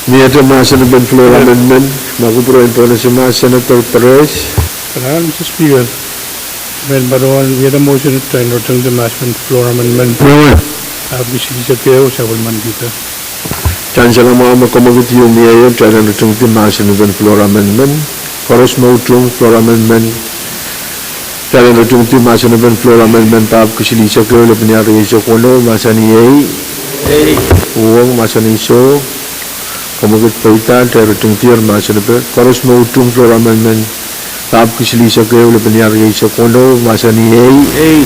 Miehte mahsen en pwonehng floor amendment, ma kupwur en pwonehng se ma Senator Perez. Kalahngan Mister Speaker, I men patohwan wiahda motion kitail en ritingdi mahsen en pwonehng floor amendment pahpwiki silihsek ehu, sapwellimankihda. Sansal mwahu, ma komw ketido, mie ehu, kitail en ritingdi mahsen en pwonehng floor amendment. Koaros me utung, floor amendment. Kitail en ritingdi mahsen en pwonehng floor amendment pahpwiki silihsek ehu, lepin ial rieisek weneu, mahsanih ehi. Ehi. Uhwong, mahsanih soh. Komw ketido? Peidek, kitail ritingdier mahsen en pwonehng. Koaros me utung floor amendment pahpwiki silihsek ehu, lepin ial rieisek weneu, mahsanih ehi. Ehi.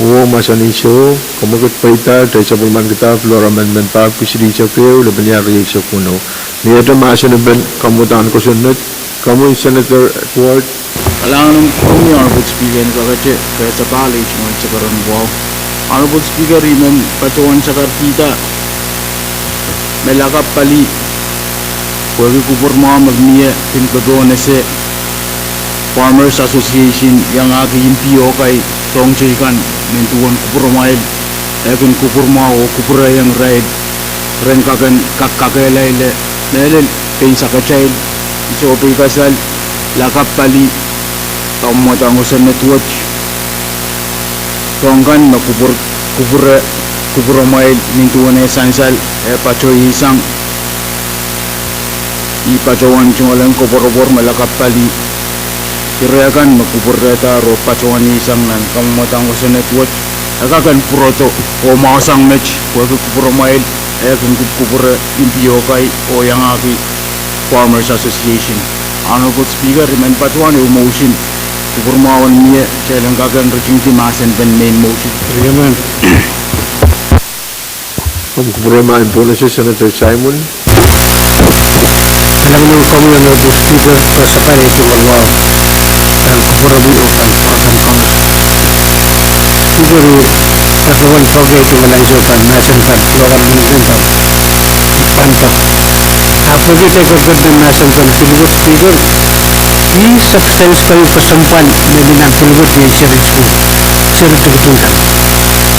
Uhwong, mahsanih soh. Komw ketido? Peidek, kitail sapwellimankihda floor amendment pahpwiki silihsek ehu, lepin ial rieisek weneu. Miehte mahsen en pwonehng kamwadang kosonned, komwi Senator Edward. Kalahngan en kupwuromwi Honorable Speaker, I kakete kehlail sapahl ehi tungoal sakaradahn wahu. Honorable Speaker, I men patohwan sakarkihda me lakapw pali, pwehki kupwur mwahu me mie kin popohn ese Farmers Association iangahki impiokai soahng teikan, nin duwen kupwuramwail, e kin kupwur mwahu oh kupwurehiong irail ren kak en kak- kakehlaile mehlel pein sakatail, sohpeikasal, lakapw pali, kamwadang kosonned wet, Soahng kan me kupwur, kupwure, kupwuromwail nin duwen eh sansal, eh patohsang, ih patohwan tungoalenki koapworopwor me lakapw pali. Ire kan me kupwurehda re patohwan sang nan kamwomwadahr kosonned wet, e kak en pwurodo oh mwahusang met pwehki kupwuromwail, eh kin kupwukupwure impioko oh iangahki Farmers Association. Honorable Speaker, I men patohwan ehu motion, kupwurmwahu en mie, kitail en kak en ritingdi mahsen pen main motion. Riemen. Komw kupwuromwail Bounose, Senator Simon. Kalahngan en komwi Honorable Speaker, koasoai pahn ehu wawa, pahn kupwuromwi oh pahn pwurodo komwi. Speaker, I patohwan peki ei tungoal ansou pahn mahsen pahn floor amendment pahn, pahn pahn. Ahpw pwehki kitail kak pahn mahsen pahn pil wet Speaker, ih substance keieu kesempwal me mi nan pil wet ien seri tuku, seri tuku kan.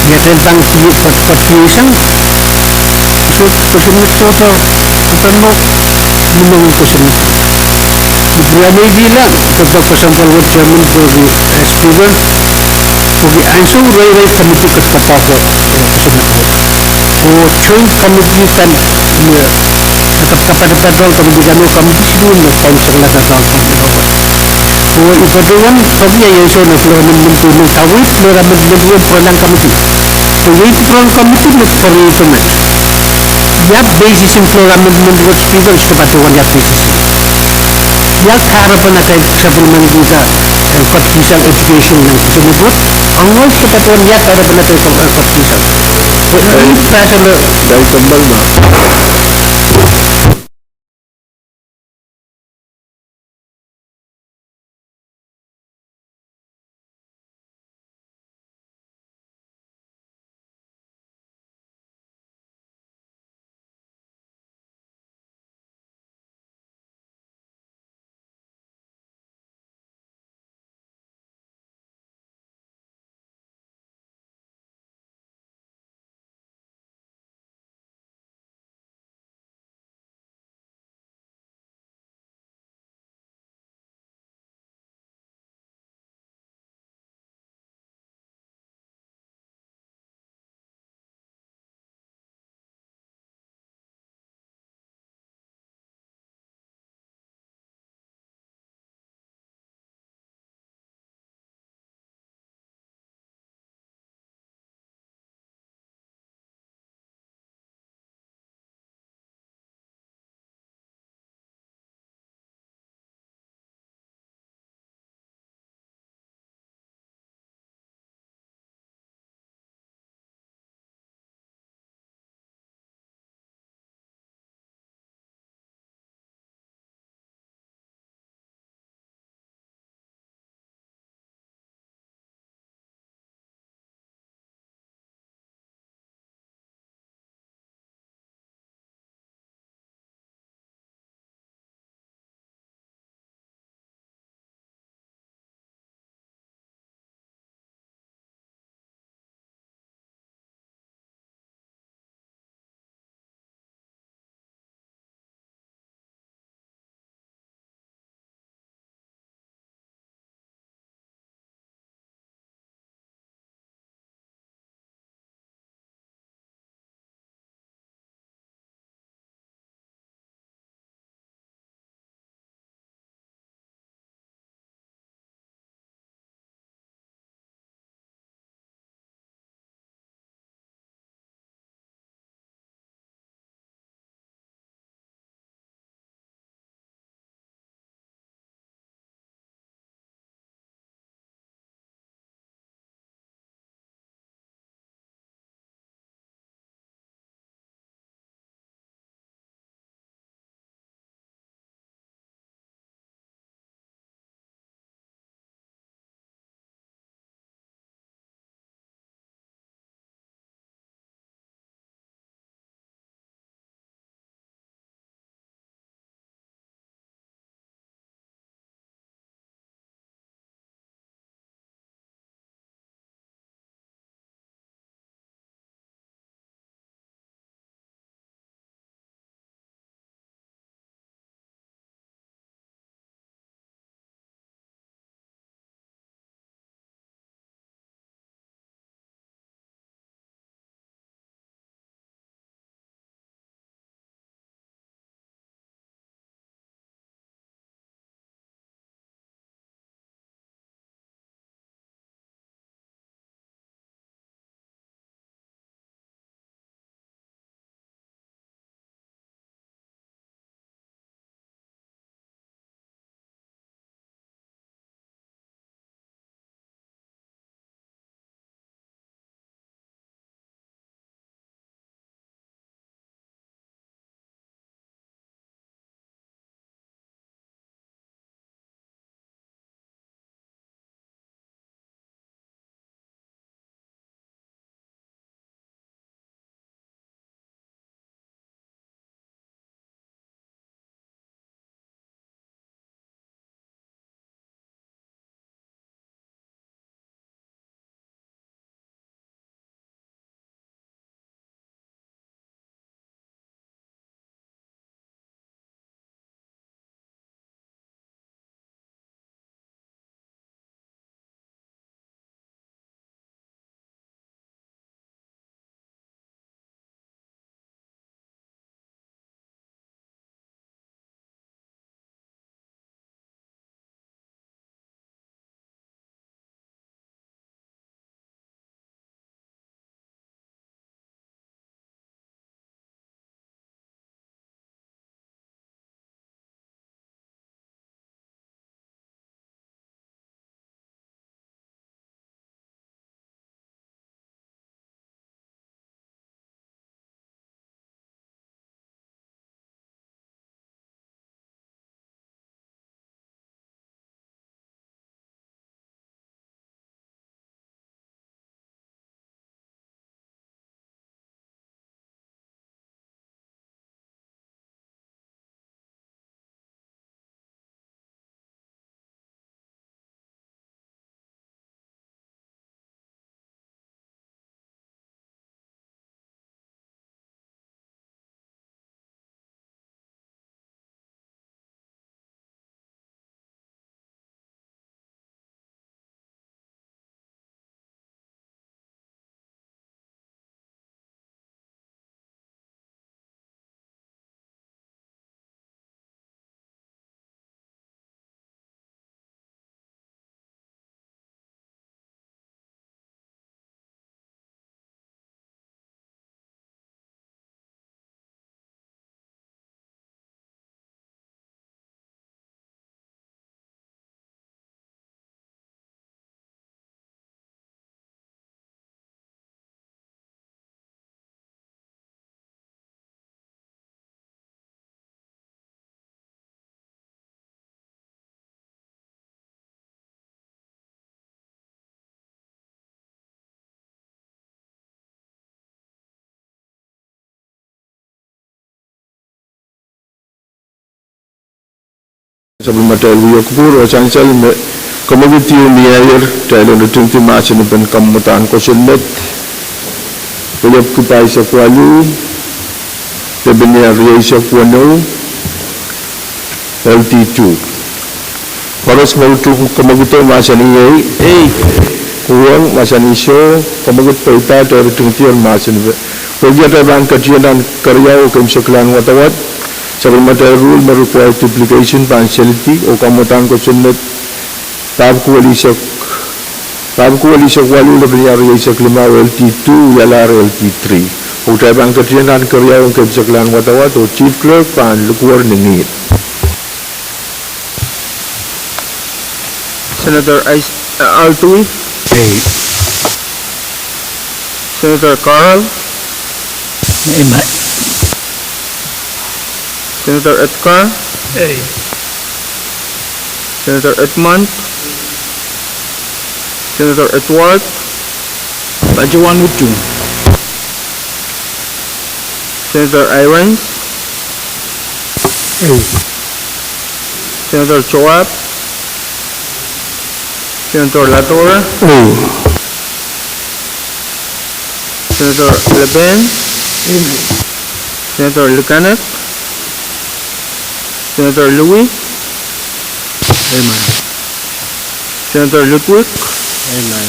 Ia kitail pahn ki, pahn, pahn kihsang, so, kosonned tohto, pahn mwo, ni mwo kosonned. I pwurehng me I pil kak, kak kesempwal wet Chairman pwehki, eh, Speaker, pwehki ansou reirei komiti kak kapakap, eh, kosonned wet. Oh joint committee kan, eh, kapakap, patrol committee kan oh committee siluh me kaunsekla kan kaunsekla kan. Oh I patohwan peki ei ansou me floor amendment wet, kaweid floor amendment wet pwuralahng committee. Oh iei kupwuren committee me pwurehng met. Ia basis en floor amendment wet Speaker, I sohte patohwan ia basis. Ia kahrepen atail supplement kihda, eh, ketikihsang education nan kosonned wet. Angoal I sohte patohwan ia kahrepen atail, eh, ketikihsang. Eh, eh, pasal, eh, Sapwellimatail wia kupwur oh sansal me komwekid ieu mieier, kitail en ritingdi mahsen en pahn kamwadahn kosonned, riepwiki pahisek waluh, lepin ier rieisek weneu, L T two. Koaros me utung komwekido mahsanih ei. Ei. Uhwong mahsanih soh, komwekid pweida, kitail ritingdi mahsen en pahn, pwehki atail pahn ketin nan keriau oh keimwseklahn wadawad, sapwellimatail rule me require duplication pahn selidi oh kamwadahn kosonned, pahpwiki welihsek, pahpwiki welihsek waluh, lepin ier rieisek limau, L T two, wialahr L T three. Oh kitail pahn ketin nan keriau oh keimwseklahn wadawad oh Chief Clerk pahn likwer ni ngihd. Senator Is-, uh, Altui. Ei. Senator Carl. Ei. Senator Edgar. Ei. Senator Edmund. Senator Edward. Pajuan utung. Senator Irons. Ei. Senator Joab. Senator Ladora. Ei. Senator Leben. Ei. Senator Likanek. Senator Louis. Amen. Senator Ludwig. Amen.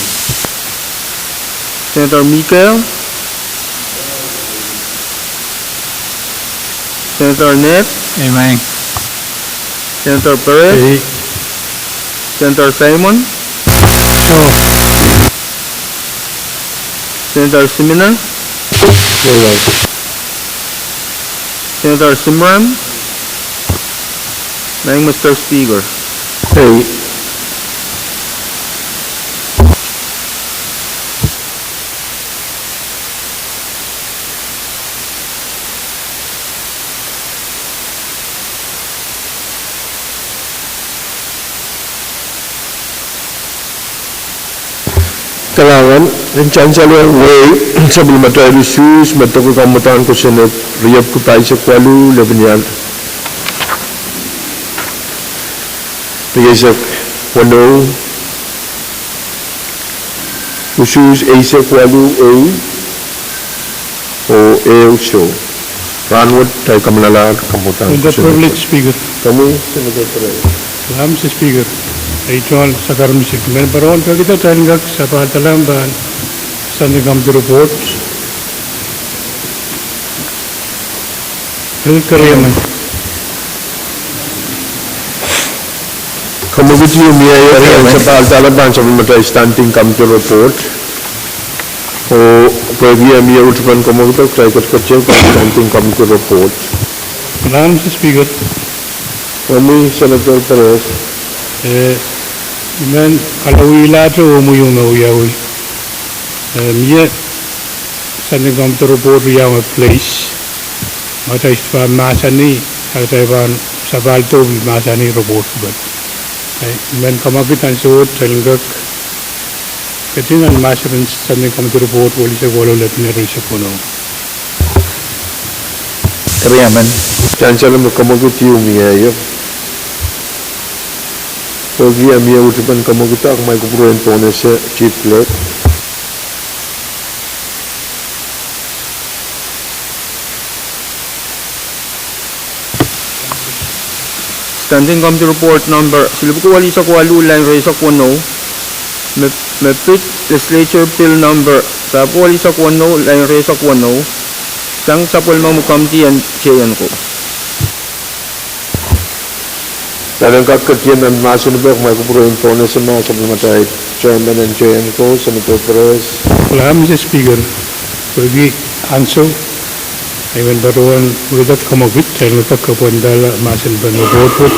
Senator Mikael. Senator Ned. Amen. Senator Perez. Ei. Senator Simon. Soh. Senator Simina. Amen. Senator Simram. Maing Mister Speaker. Ei. Kalahngan, en sansal ong wehi sapwellimatail usuhs me peki kamwadahn kosonned, riepwiki pahisek waluh, lepin ier rieisek weneu, usuhs eisek waluh, ehu oh ehu soh. Rahnwet kitail kamanalahr kamwadahn kosonned. With the privilege, Speaker. Komwi, Senator Perez. Madam Speaker, ei tohn sakar misik. Men patohwan pekida kitail en kak sapahldahr pahn Standing Committee Report. Keriamen. Komwekid ieu mieier, kitail en sapahldahr pahn sapwellimatail Standing Committee Report. Oh pwehki mie utupen komwekido, kitail ketiket pahn Standing Committee Report. Madam Speaker. Komwi, Senator Perez. Eh, I men kalowilahte omwi me wiawi. Eh, mie Standing Committee Report riau me place. Ma kitail sohte pahn mahsanih, a kitail pahn sapahldo pil mahsanih report pwukat. Eh, I men kamwekid ansou wet kitail en kak ketin nan mahsen en Standing Committee Report welisek waluh, lepin ier rieisek weneu. Keriamen. Sansal me komwekid ieu mieier. Pwehki mie utupen komwekido, kumwail kupwuren pohnese, Chief Clerk. Standing Committee Report number silipwuku welisek waluh, lain rieisek weneu, me, me pid Legislature Bill number sapwuku welisek weneu, lain rieisek weneu, sang sapwellime komiti en J N ko. Kitail en kak ketin nan mahsen pwukat, kumwail kupwuren pohnese, ma sapwellimatail Chairman en J N ko, Senator Perez. Kalahngan, Mister Speaker, pwehki ansou, I men patohwan wehwehki komwekid, kitail en kak kapwandala mahsen en pahn report wet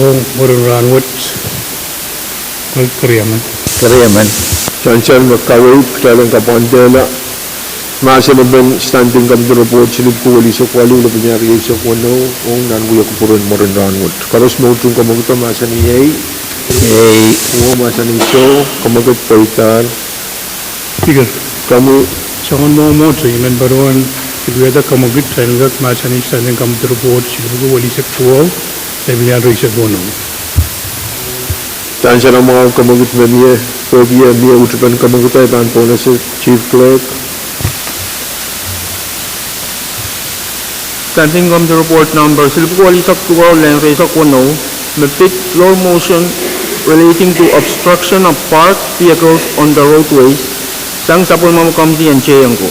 ong mwurin rahnwet. Keriamen. Keriamen. Sansal me kaweid, kitail en kapwandala mahsen en pahn Standing Committee Report silipwuku welisek waluh, lepin ier rieisek weneu, ong nan wia kupwuren mwurin rahnwet. Koaros me utung komwekido mahsanih ei. Ei. Uhwong mahsanih soh, komwekid pweidahr. Speaker. Komwi. Soangen mwomwohdiso, I men patohwan pil wehwehki komwekid, kitail en kak mahsanih Standing Committee Report silipwuku welisek duwau, Leben ian reisek wonou. Sansal mwahu, kamwekid me mie, pwehki e mie utupen kamwekid, I pahn pohnese Chief Clerk. Standing Committee Report number silipwuko eisek duwau, lehn reisek wonou, me pid floor motion relating to obstruction of parked vehicles on the roadways, sang sapwellimomwi committee en Teienko.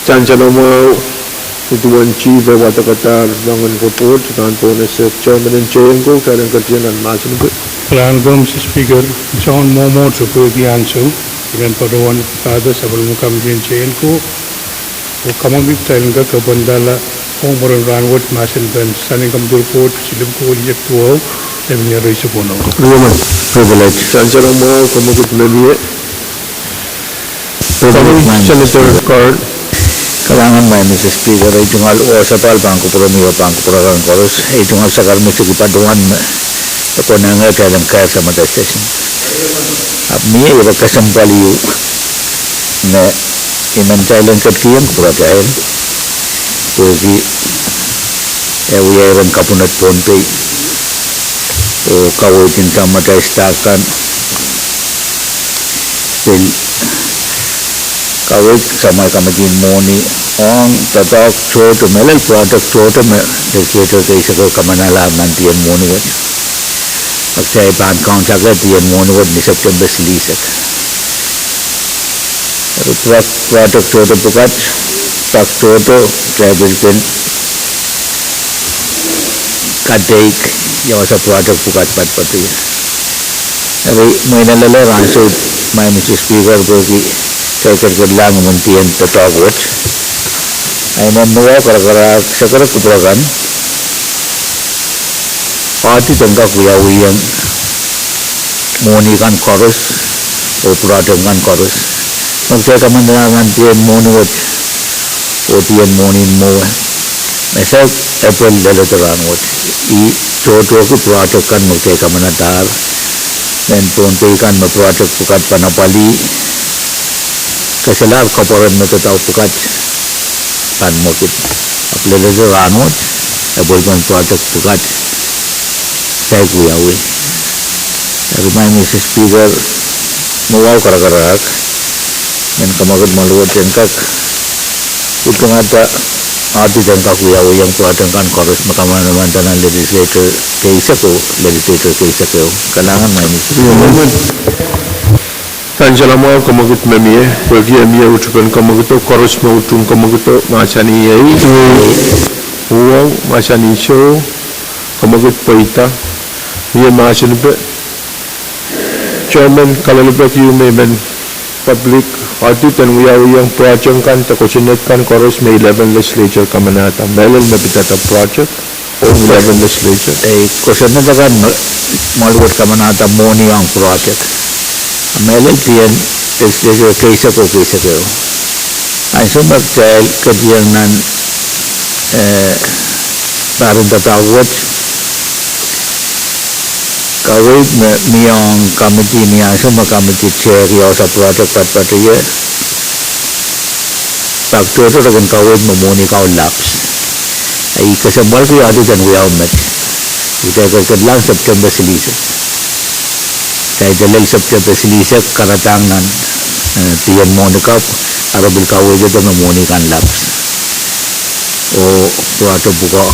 Sansal mwahu, nin duwen Chief e wadekadahr loangen report, I pahn pohnese Chairman en Teienko, kitail en ketieng nan mahsen ipe. Kalahngan ko, Mister Speaker, soangen mwomwohdiso pwehki ansou, I men patohwan pahda sapwellime committee en Teienko, oh kamwekid kitail en kak kapwandala ong mwurin rahnwet mahsen pen Standing Committee Report silipwuko eisek duwau, leben ian reisek wonou. Mie men, privilege. Sansal mwahu, kamwekid me mie. Senator Carl. Kalahngan, Mister Speaker, ei tungoal wasa pahl pahn kupwuromwi oh pahn kupwur akan koaros, ei tungoal sakar me I sohte patohwan me, e konehng atail en kairda me atail session. Ahpw mie ire kesempwal ieu me I men kitail en ketikihong kupwuratail, pwehki e wia iren kapwunod Pohnpei oh kaweid en samatail staff kan, pil kaweid samwai kamwekid mwohni ong doadoahk tohto, mehlel project tohto me legislator keisek ehu kamanalahr nan dien mwohni wet. Kitail pahn kaunsaker dien mwohni wet ni September silihsek. Eri project tohto pwukat, pak tohto, kitail pil kin kadeik ia wasa project pwukat patopato ie. Eri mwein e lel ansou, Mister Speaker, pwehki kitail ketikihong imwin dien doadoahk wet. Ahi, nan mwahu karakarahk, sakar kupwur akan, audit en kak wiawihong mwohni kan koaros oh project kan koaros me kitail kamanalahr nan dien mwohni wet oh dien mwohni mwowe, me saik April leledo rahnwet. I tohtohki project kan me kitail kamanadahr. Mehn Pohnpei kan me project pwukat pahn apwalih, keselahr kapwuren me doadoahk pwukat pahn mwekid. Ahpw leledo rahnwet, April, mehn project pwukat saik wiawi. Eri Mister Speaker, mwahu karakarahk, mehn kamwekid me luwet en kak utungada audit en kak wiawihong project kan koaros me kamanamanda nan legislator keisek oh legislator keisek ehu. Kalahngan, Mister Speaker. Sansal mwahu, kamwekid me mie, pwehki e mie utupen kamwekido, koaros me utung kamwekido, mahsanih ei, uhwong, mahsanih soh, kamwekid pweida. Mie mahsen ipe: Chairman, kalelapak ehu me I men public audit en wiawihong project kan de kosonned kan koaros me eleven legislature kamanada, mehlel me pidada project ong eleven legislature. Ei, kosonned akan me mwahl wet kamanada mwohni ong project, mehlel dien legislature keisek oh keisek ehu. Ansou me kitail ketikihong nan, eh, pahr en doadoahk wet, kaweid me mie ong committee ni ansou me committee chair ia wasa project patopato ie, pak tohto re kin kaweid me mwohni kau lapse. Ahi, kesempwalki audit en wiawi met. Kitail ketikihong September silihsek. Kitail lel September silihsek karadahng nan, eh, dien mwohni kapw, a re pil kaweidohte me mwohni kan lapse oh project pwukoa,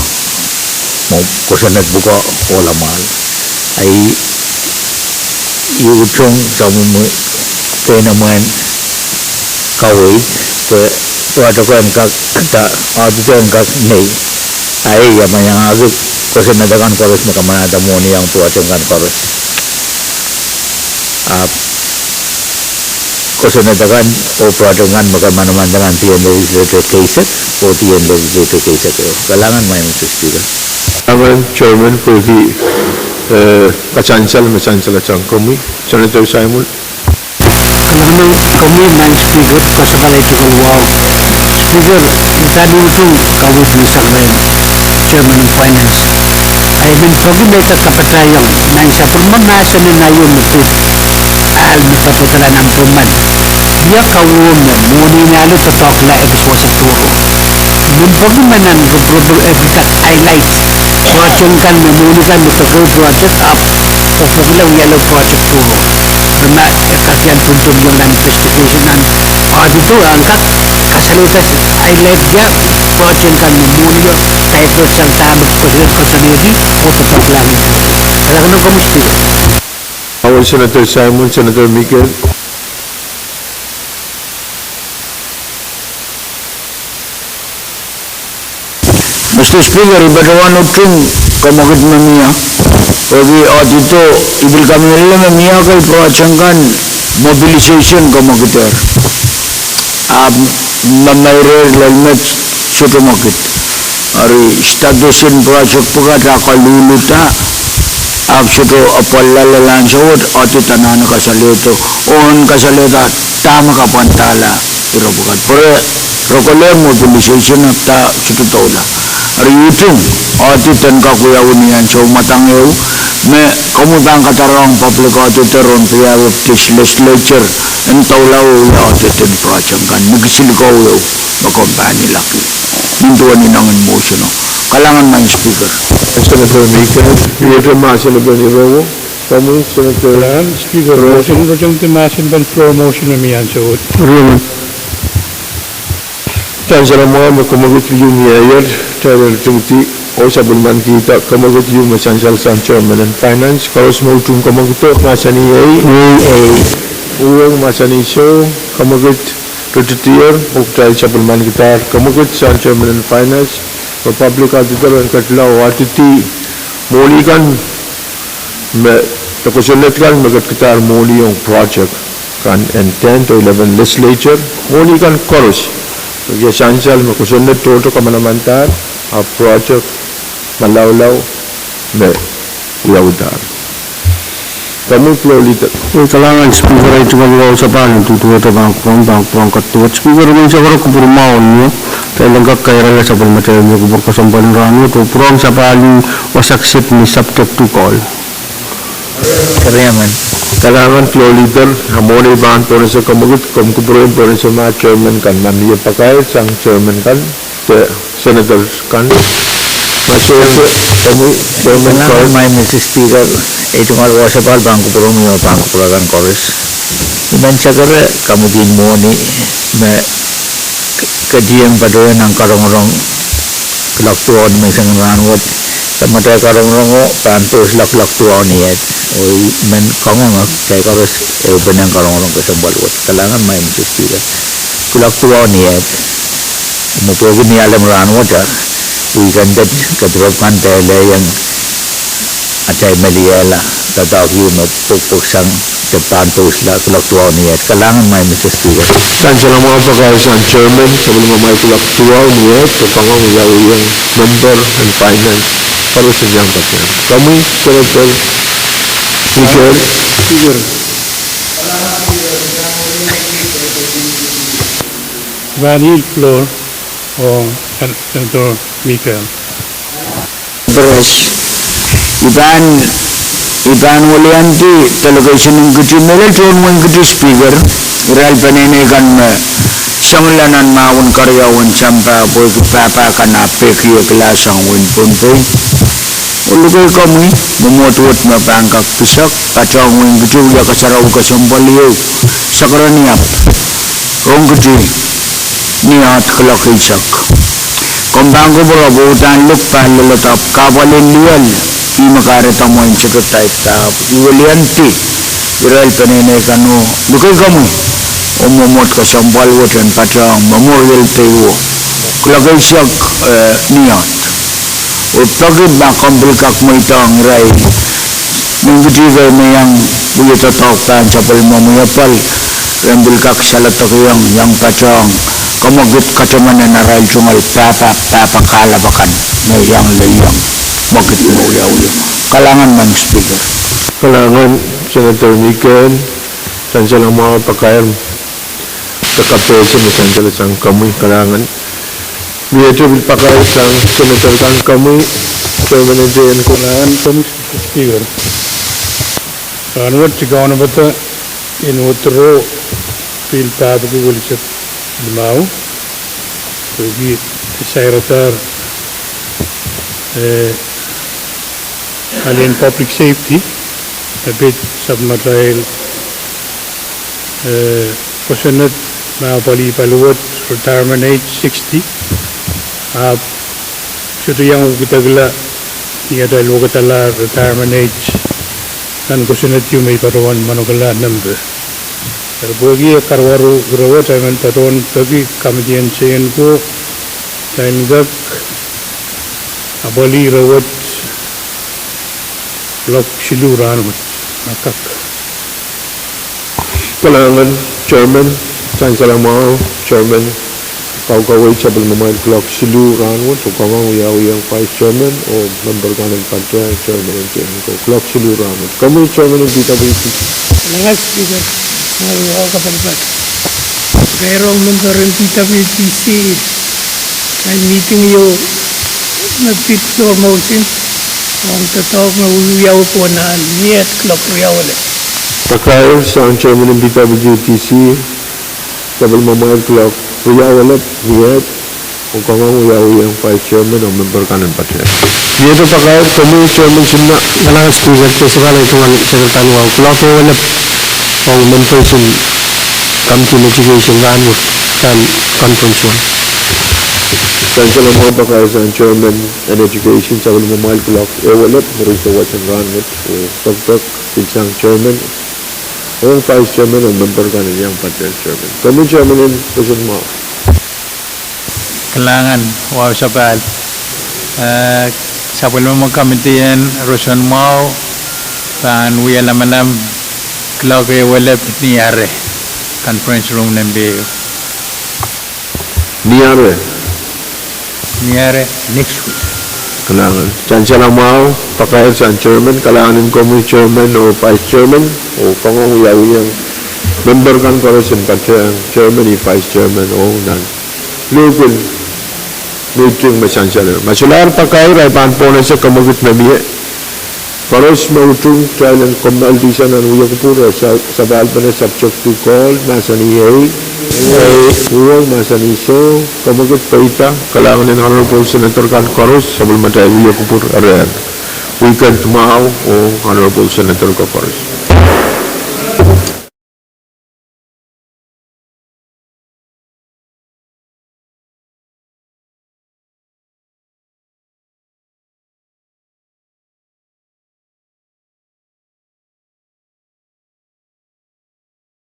mwo kosonned pwukoa, ohl amwahl. Ahi, I utung sapwellime keinemwe en kaweid pwe project en kak, de audit en kak nei. Ahi, ia ma iangahki kosonned akan koaros me kamanada mwohni ong project kan koaros, ahpw kosonned akan oh project kan me kamanamanda nan dien legislature keisek oh dien legislature keisek ehu. Kalahngan, Mister Speaker. Kalahngan, Chairman, pwehki, eh, kasansal me sansalehda komwi. Senator Saimul. Kalahngan komwi, Mister Speaker, koasoakoasoia tikitik wahu. Speaker, I pahn utung kaweid me sang rehn Chairman en Finance. Ahi, I men peki me I kak kapatahiong nan sapwellime mahsen en aio me pid ahl me patohdala nan pwumen. Ia kauwe me mwohni en ahlo doadoahkla ekis wasa tohrohr? Nin pweki me nan repwiki eh kak highlight project kan me mwohni kan me pekeu project ahpw pwekila wiahla project tohrohr. Me ma e kasian pwunpwungiong nan investigation nan audit o, ahn kak kasalehda highlight ia project kan me mwohnio, dahme sang dahme koasoanehdi oh patohwalahng. Kalahngan komwi Speaker. Awa Senator Simon, Senator Michael. Mister Speaker, I patohwan utung kemwekid me mie, pwehki audit o, I pil kamehlele me mie kei project kan mobilization kemwekidehr. Ahpw me meirehr lel met sohte mwekid. Eri status en project pwukat a koluhluda, ahpw sohte apwalala ansou wet audit anahne kasalehdo, oh en kasalehda dahme kapwandahla ire pwukat. Pwe re kolehng mobilization ahpw da sohte doula. Eri I utung audit en kak wiawi ni ansou mwadang ehu, me komwi pahn kadarohng public auditor on behalf of this legislature en doula oh wia audit en project kan ni kisinlikou ehu me komw pahn ilaki. Nin duwen inengen motion o. Kalahngan Madam Speaker. Senator Michael, iete mahsen pen ire wet. Komwi Senator. Kalahngan Speaker, motion rochongdi mahsen pen floor motion me mie ansou wet. Sansal mwahu me kemwekid ieu mieier, kitail ritingdi oh sapwellimankihda kemwekid ieu me sansal sang Chairman en Finance, koaros me utung kemwekido mahsanih ei, uhwong mahsanih soh, kemwekid ritidier oh kitail sapwellimankidahr kemwekid sang Chairman en Finance, me public auditor en ketlahng oh audit mwohni kan me, de kosonned kan me ketkihdahr mwohni ong project kan en ten to eleven legislature, mwohni kan koaros, pwehki e sansal me kosonned tohto kamanamandahr, ahpw project malaulau me wiawidahr. Komwi Floor Leader. Kalahngan Speaker, ei tungoal wahu sapahl en duduwehte pahn kupwuromwi, pahn kupwuromwi kaduwet. Speaker, menseng koaros kupwur mwahu mie, kitail en kak kairala sapwellimatail mie kupwur kesempwal en rahnwet oh pwurehng sapahl wasa kiset me subject to call. Kalahngan Floor Leader, a mwohni pahn pohnese kemwekid, komw kupwuren pohnese ma Chairman kan ma mie pakair sang Chairman kan de Senator kan. Ma sohte, komwi Chairman. Kalahngan Madam Speaker, ei tungoal wahu sapahl pahn kupwuromwi oh pahn kupwur akan koaros. I men sakere komwidin mwohni me ketien patohwen nan karongorong kuloak duwau ni menseng en rahnwet. Samatail karongorongo pahn pousla kuloak duwau ni iet, oh I men kangoange kitail koaros ehupene karongorong kesempwal wet. Kalahngan Madam Speaker. Kuloak duwau ni iet, me pwehki ni alem rahnwet, weekend et kedirepw kan de elehieng atail meliehla doadoahk ieu me pwekpweksang de pahn pousla kuloak duwau ni iet. Kalahngan Madam Speaker. Sansal mwahu pakair sang Chairman, sapwellimamwail kuloak duwau ni iet, de kangoange wiawiong member en Finance koaros en iang patohwan. Komwi Senator Michael. Speaker, I pahn yield floor ong Senator Michael. Pres, I pahn, I pahn weliandi delegation en Kiti, mehlel tohn wehin Kiti Speaker, irail peneinei kan me songala nan mahwen keriau en sampah pwehki pahpa kan ahpw peki ekila sang wehin Pohnpei. Oh lukei komwi, mwomwohd wet me pahn kak pisek, patohng wehin Kiti wia kasarawi kesempwal ieu, sakre ni ahpw rong Kiti ni aht kuloak eisek. Komw pahn kupwur ahpw uhdahn luk pahn lelodo ahpw kahpwal en lioal, ih me kahrehda mwein sohte type da ahpw I weliandi irail peneinei kan oh lukei komwi, oh mwomwohd kesempwal wet en patohng Memorial Day oh kuloak eisek, eh, ni aht. Oh peki ma komw pil kak mweidohng irail mwein Kiti kei me iang wie doadoahk pahn sapwellimomwi apwal, ren pil kak saledekiong iang patohng kemwekid kataman en arail tungoal pahpa, pahpa kahlap akan me iang lelohng mwekid me wiawi. Kalahngan Madam Speaker. Kalahngan Senator Michael, sansal mwahu pakair de kapehse me sansal sang komwi. Kalahngan. Miehte pil pakair sang Senator kan, komwi Chairman en Finance. Kalahngan komwi Speaker. Rahnwet I kaunopada en withdraw bill pahr eisek limau, pwehki Sairadahr, eh, alen public safety, me pid sapwmatail, eh, kosonned me apwalih paliwet, retirement age sixty, ahpw sohte iang wekidekla ni atail wekidalahr retirement age nan kosonned ieu me I patohwan manokehla nempe. Eri pwehki e karuwaru ire wet, I men patohwan peki committee en Seienko, kitail en kak apwalih ire wet kuloak siluh rahnwet. Ma kak. Kalahngan, Chairman, Sansal mwahu, Chairman, kaukaweid sapwellimamwail kuloak siluh rahnwet, oh kangoang wiawihong Vice Chairman oh memper kan en patohwan Chairman en Seienko kuloak siluh rahnwet. Komwi Chairman en P W T C. Ngehi Speaker, ngehi wahu kapakap. Kairong memper en P W T C, nan meeting ieu me pid Lower Moulding, ong doadoahk me wiawi pohn nan miet kuloak riau elep. Pakair sang Chairman en P W T C, sapwellimamwail kuloak riau elep miet, oh kangoang wiawihong Vice Chairman oh memper kan en patohwan. Miet oh pakair, komwi Chairman Simna. Kalahngan Speaker, de sokala tungoal sehse kan wahu kuloak ehu elep ong members en Committee on Education rahnwet, kan conference wet. Sansal mwahu, pakair sang Chairman en Education, sapwellimamwail kuloak ehu elep mwuri dohwesen rahnwet, oh pekpek pil sang Chairman ong Vice Chairman oh memper kan en iang patohwan Chairman. Komwi Chairman en roson mwahu. Kalahngan, wahu sapahl. Eh, sapwellimamwail committee en roson mwahu pahn wia lamalam kuloak ehu elep ni Niare, conference room nempe ehu. Niare. Niare, next week. Kalahngan. Sansal mwahu, pakair sang Chairman, kalahngan en komwi Chairman oh Vice Chairman, oh kangoang wiawihong memper kan koaros en patohwan Chairman oh Vice Chairman ong nan lukul meeting me sansal. Ma solahr pakair, I pahn pwonehse kamwekid me mie. Koaros me utung kitail en kommoal dihsang nan wia kupwur, e sa-, sapahlpene subject to call, mahsanih ehi, uhwong mahsanih soh, kamwekid peida, kalahngan en Honorable Senator kan koaros, sapwellimatail wia kupwur, eri weekend mwahu ong Honorable Senator kan koaros.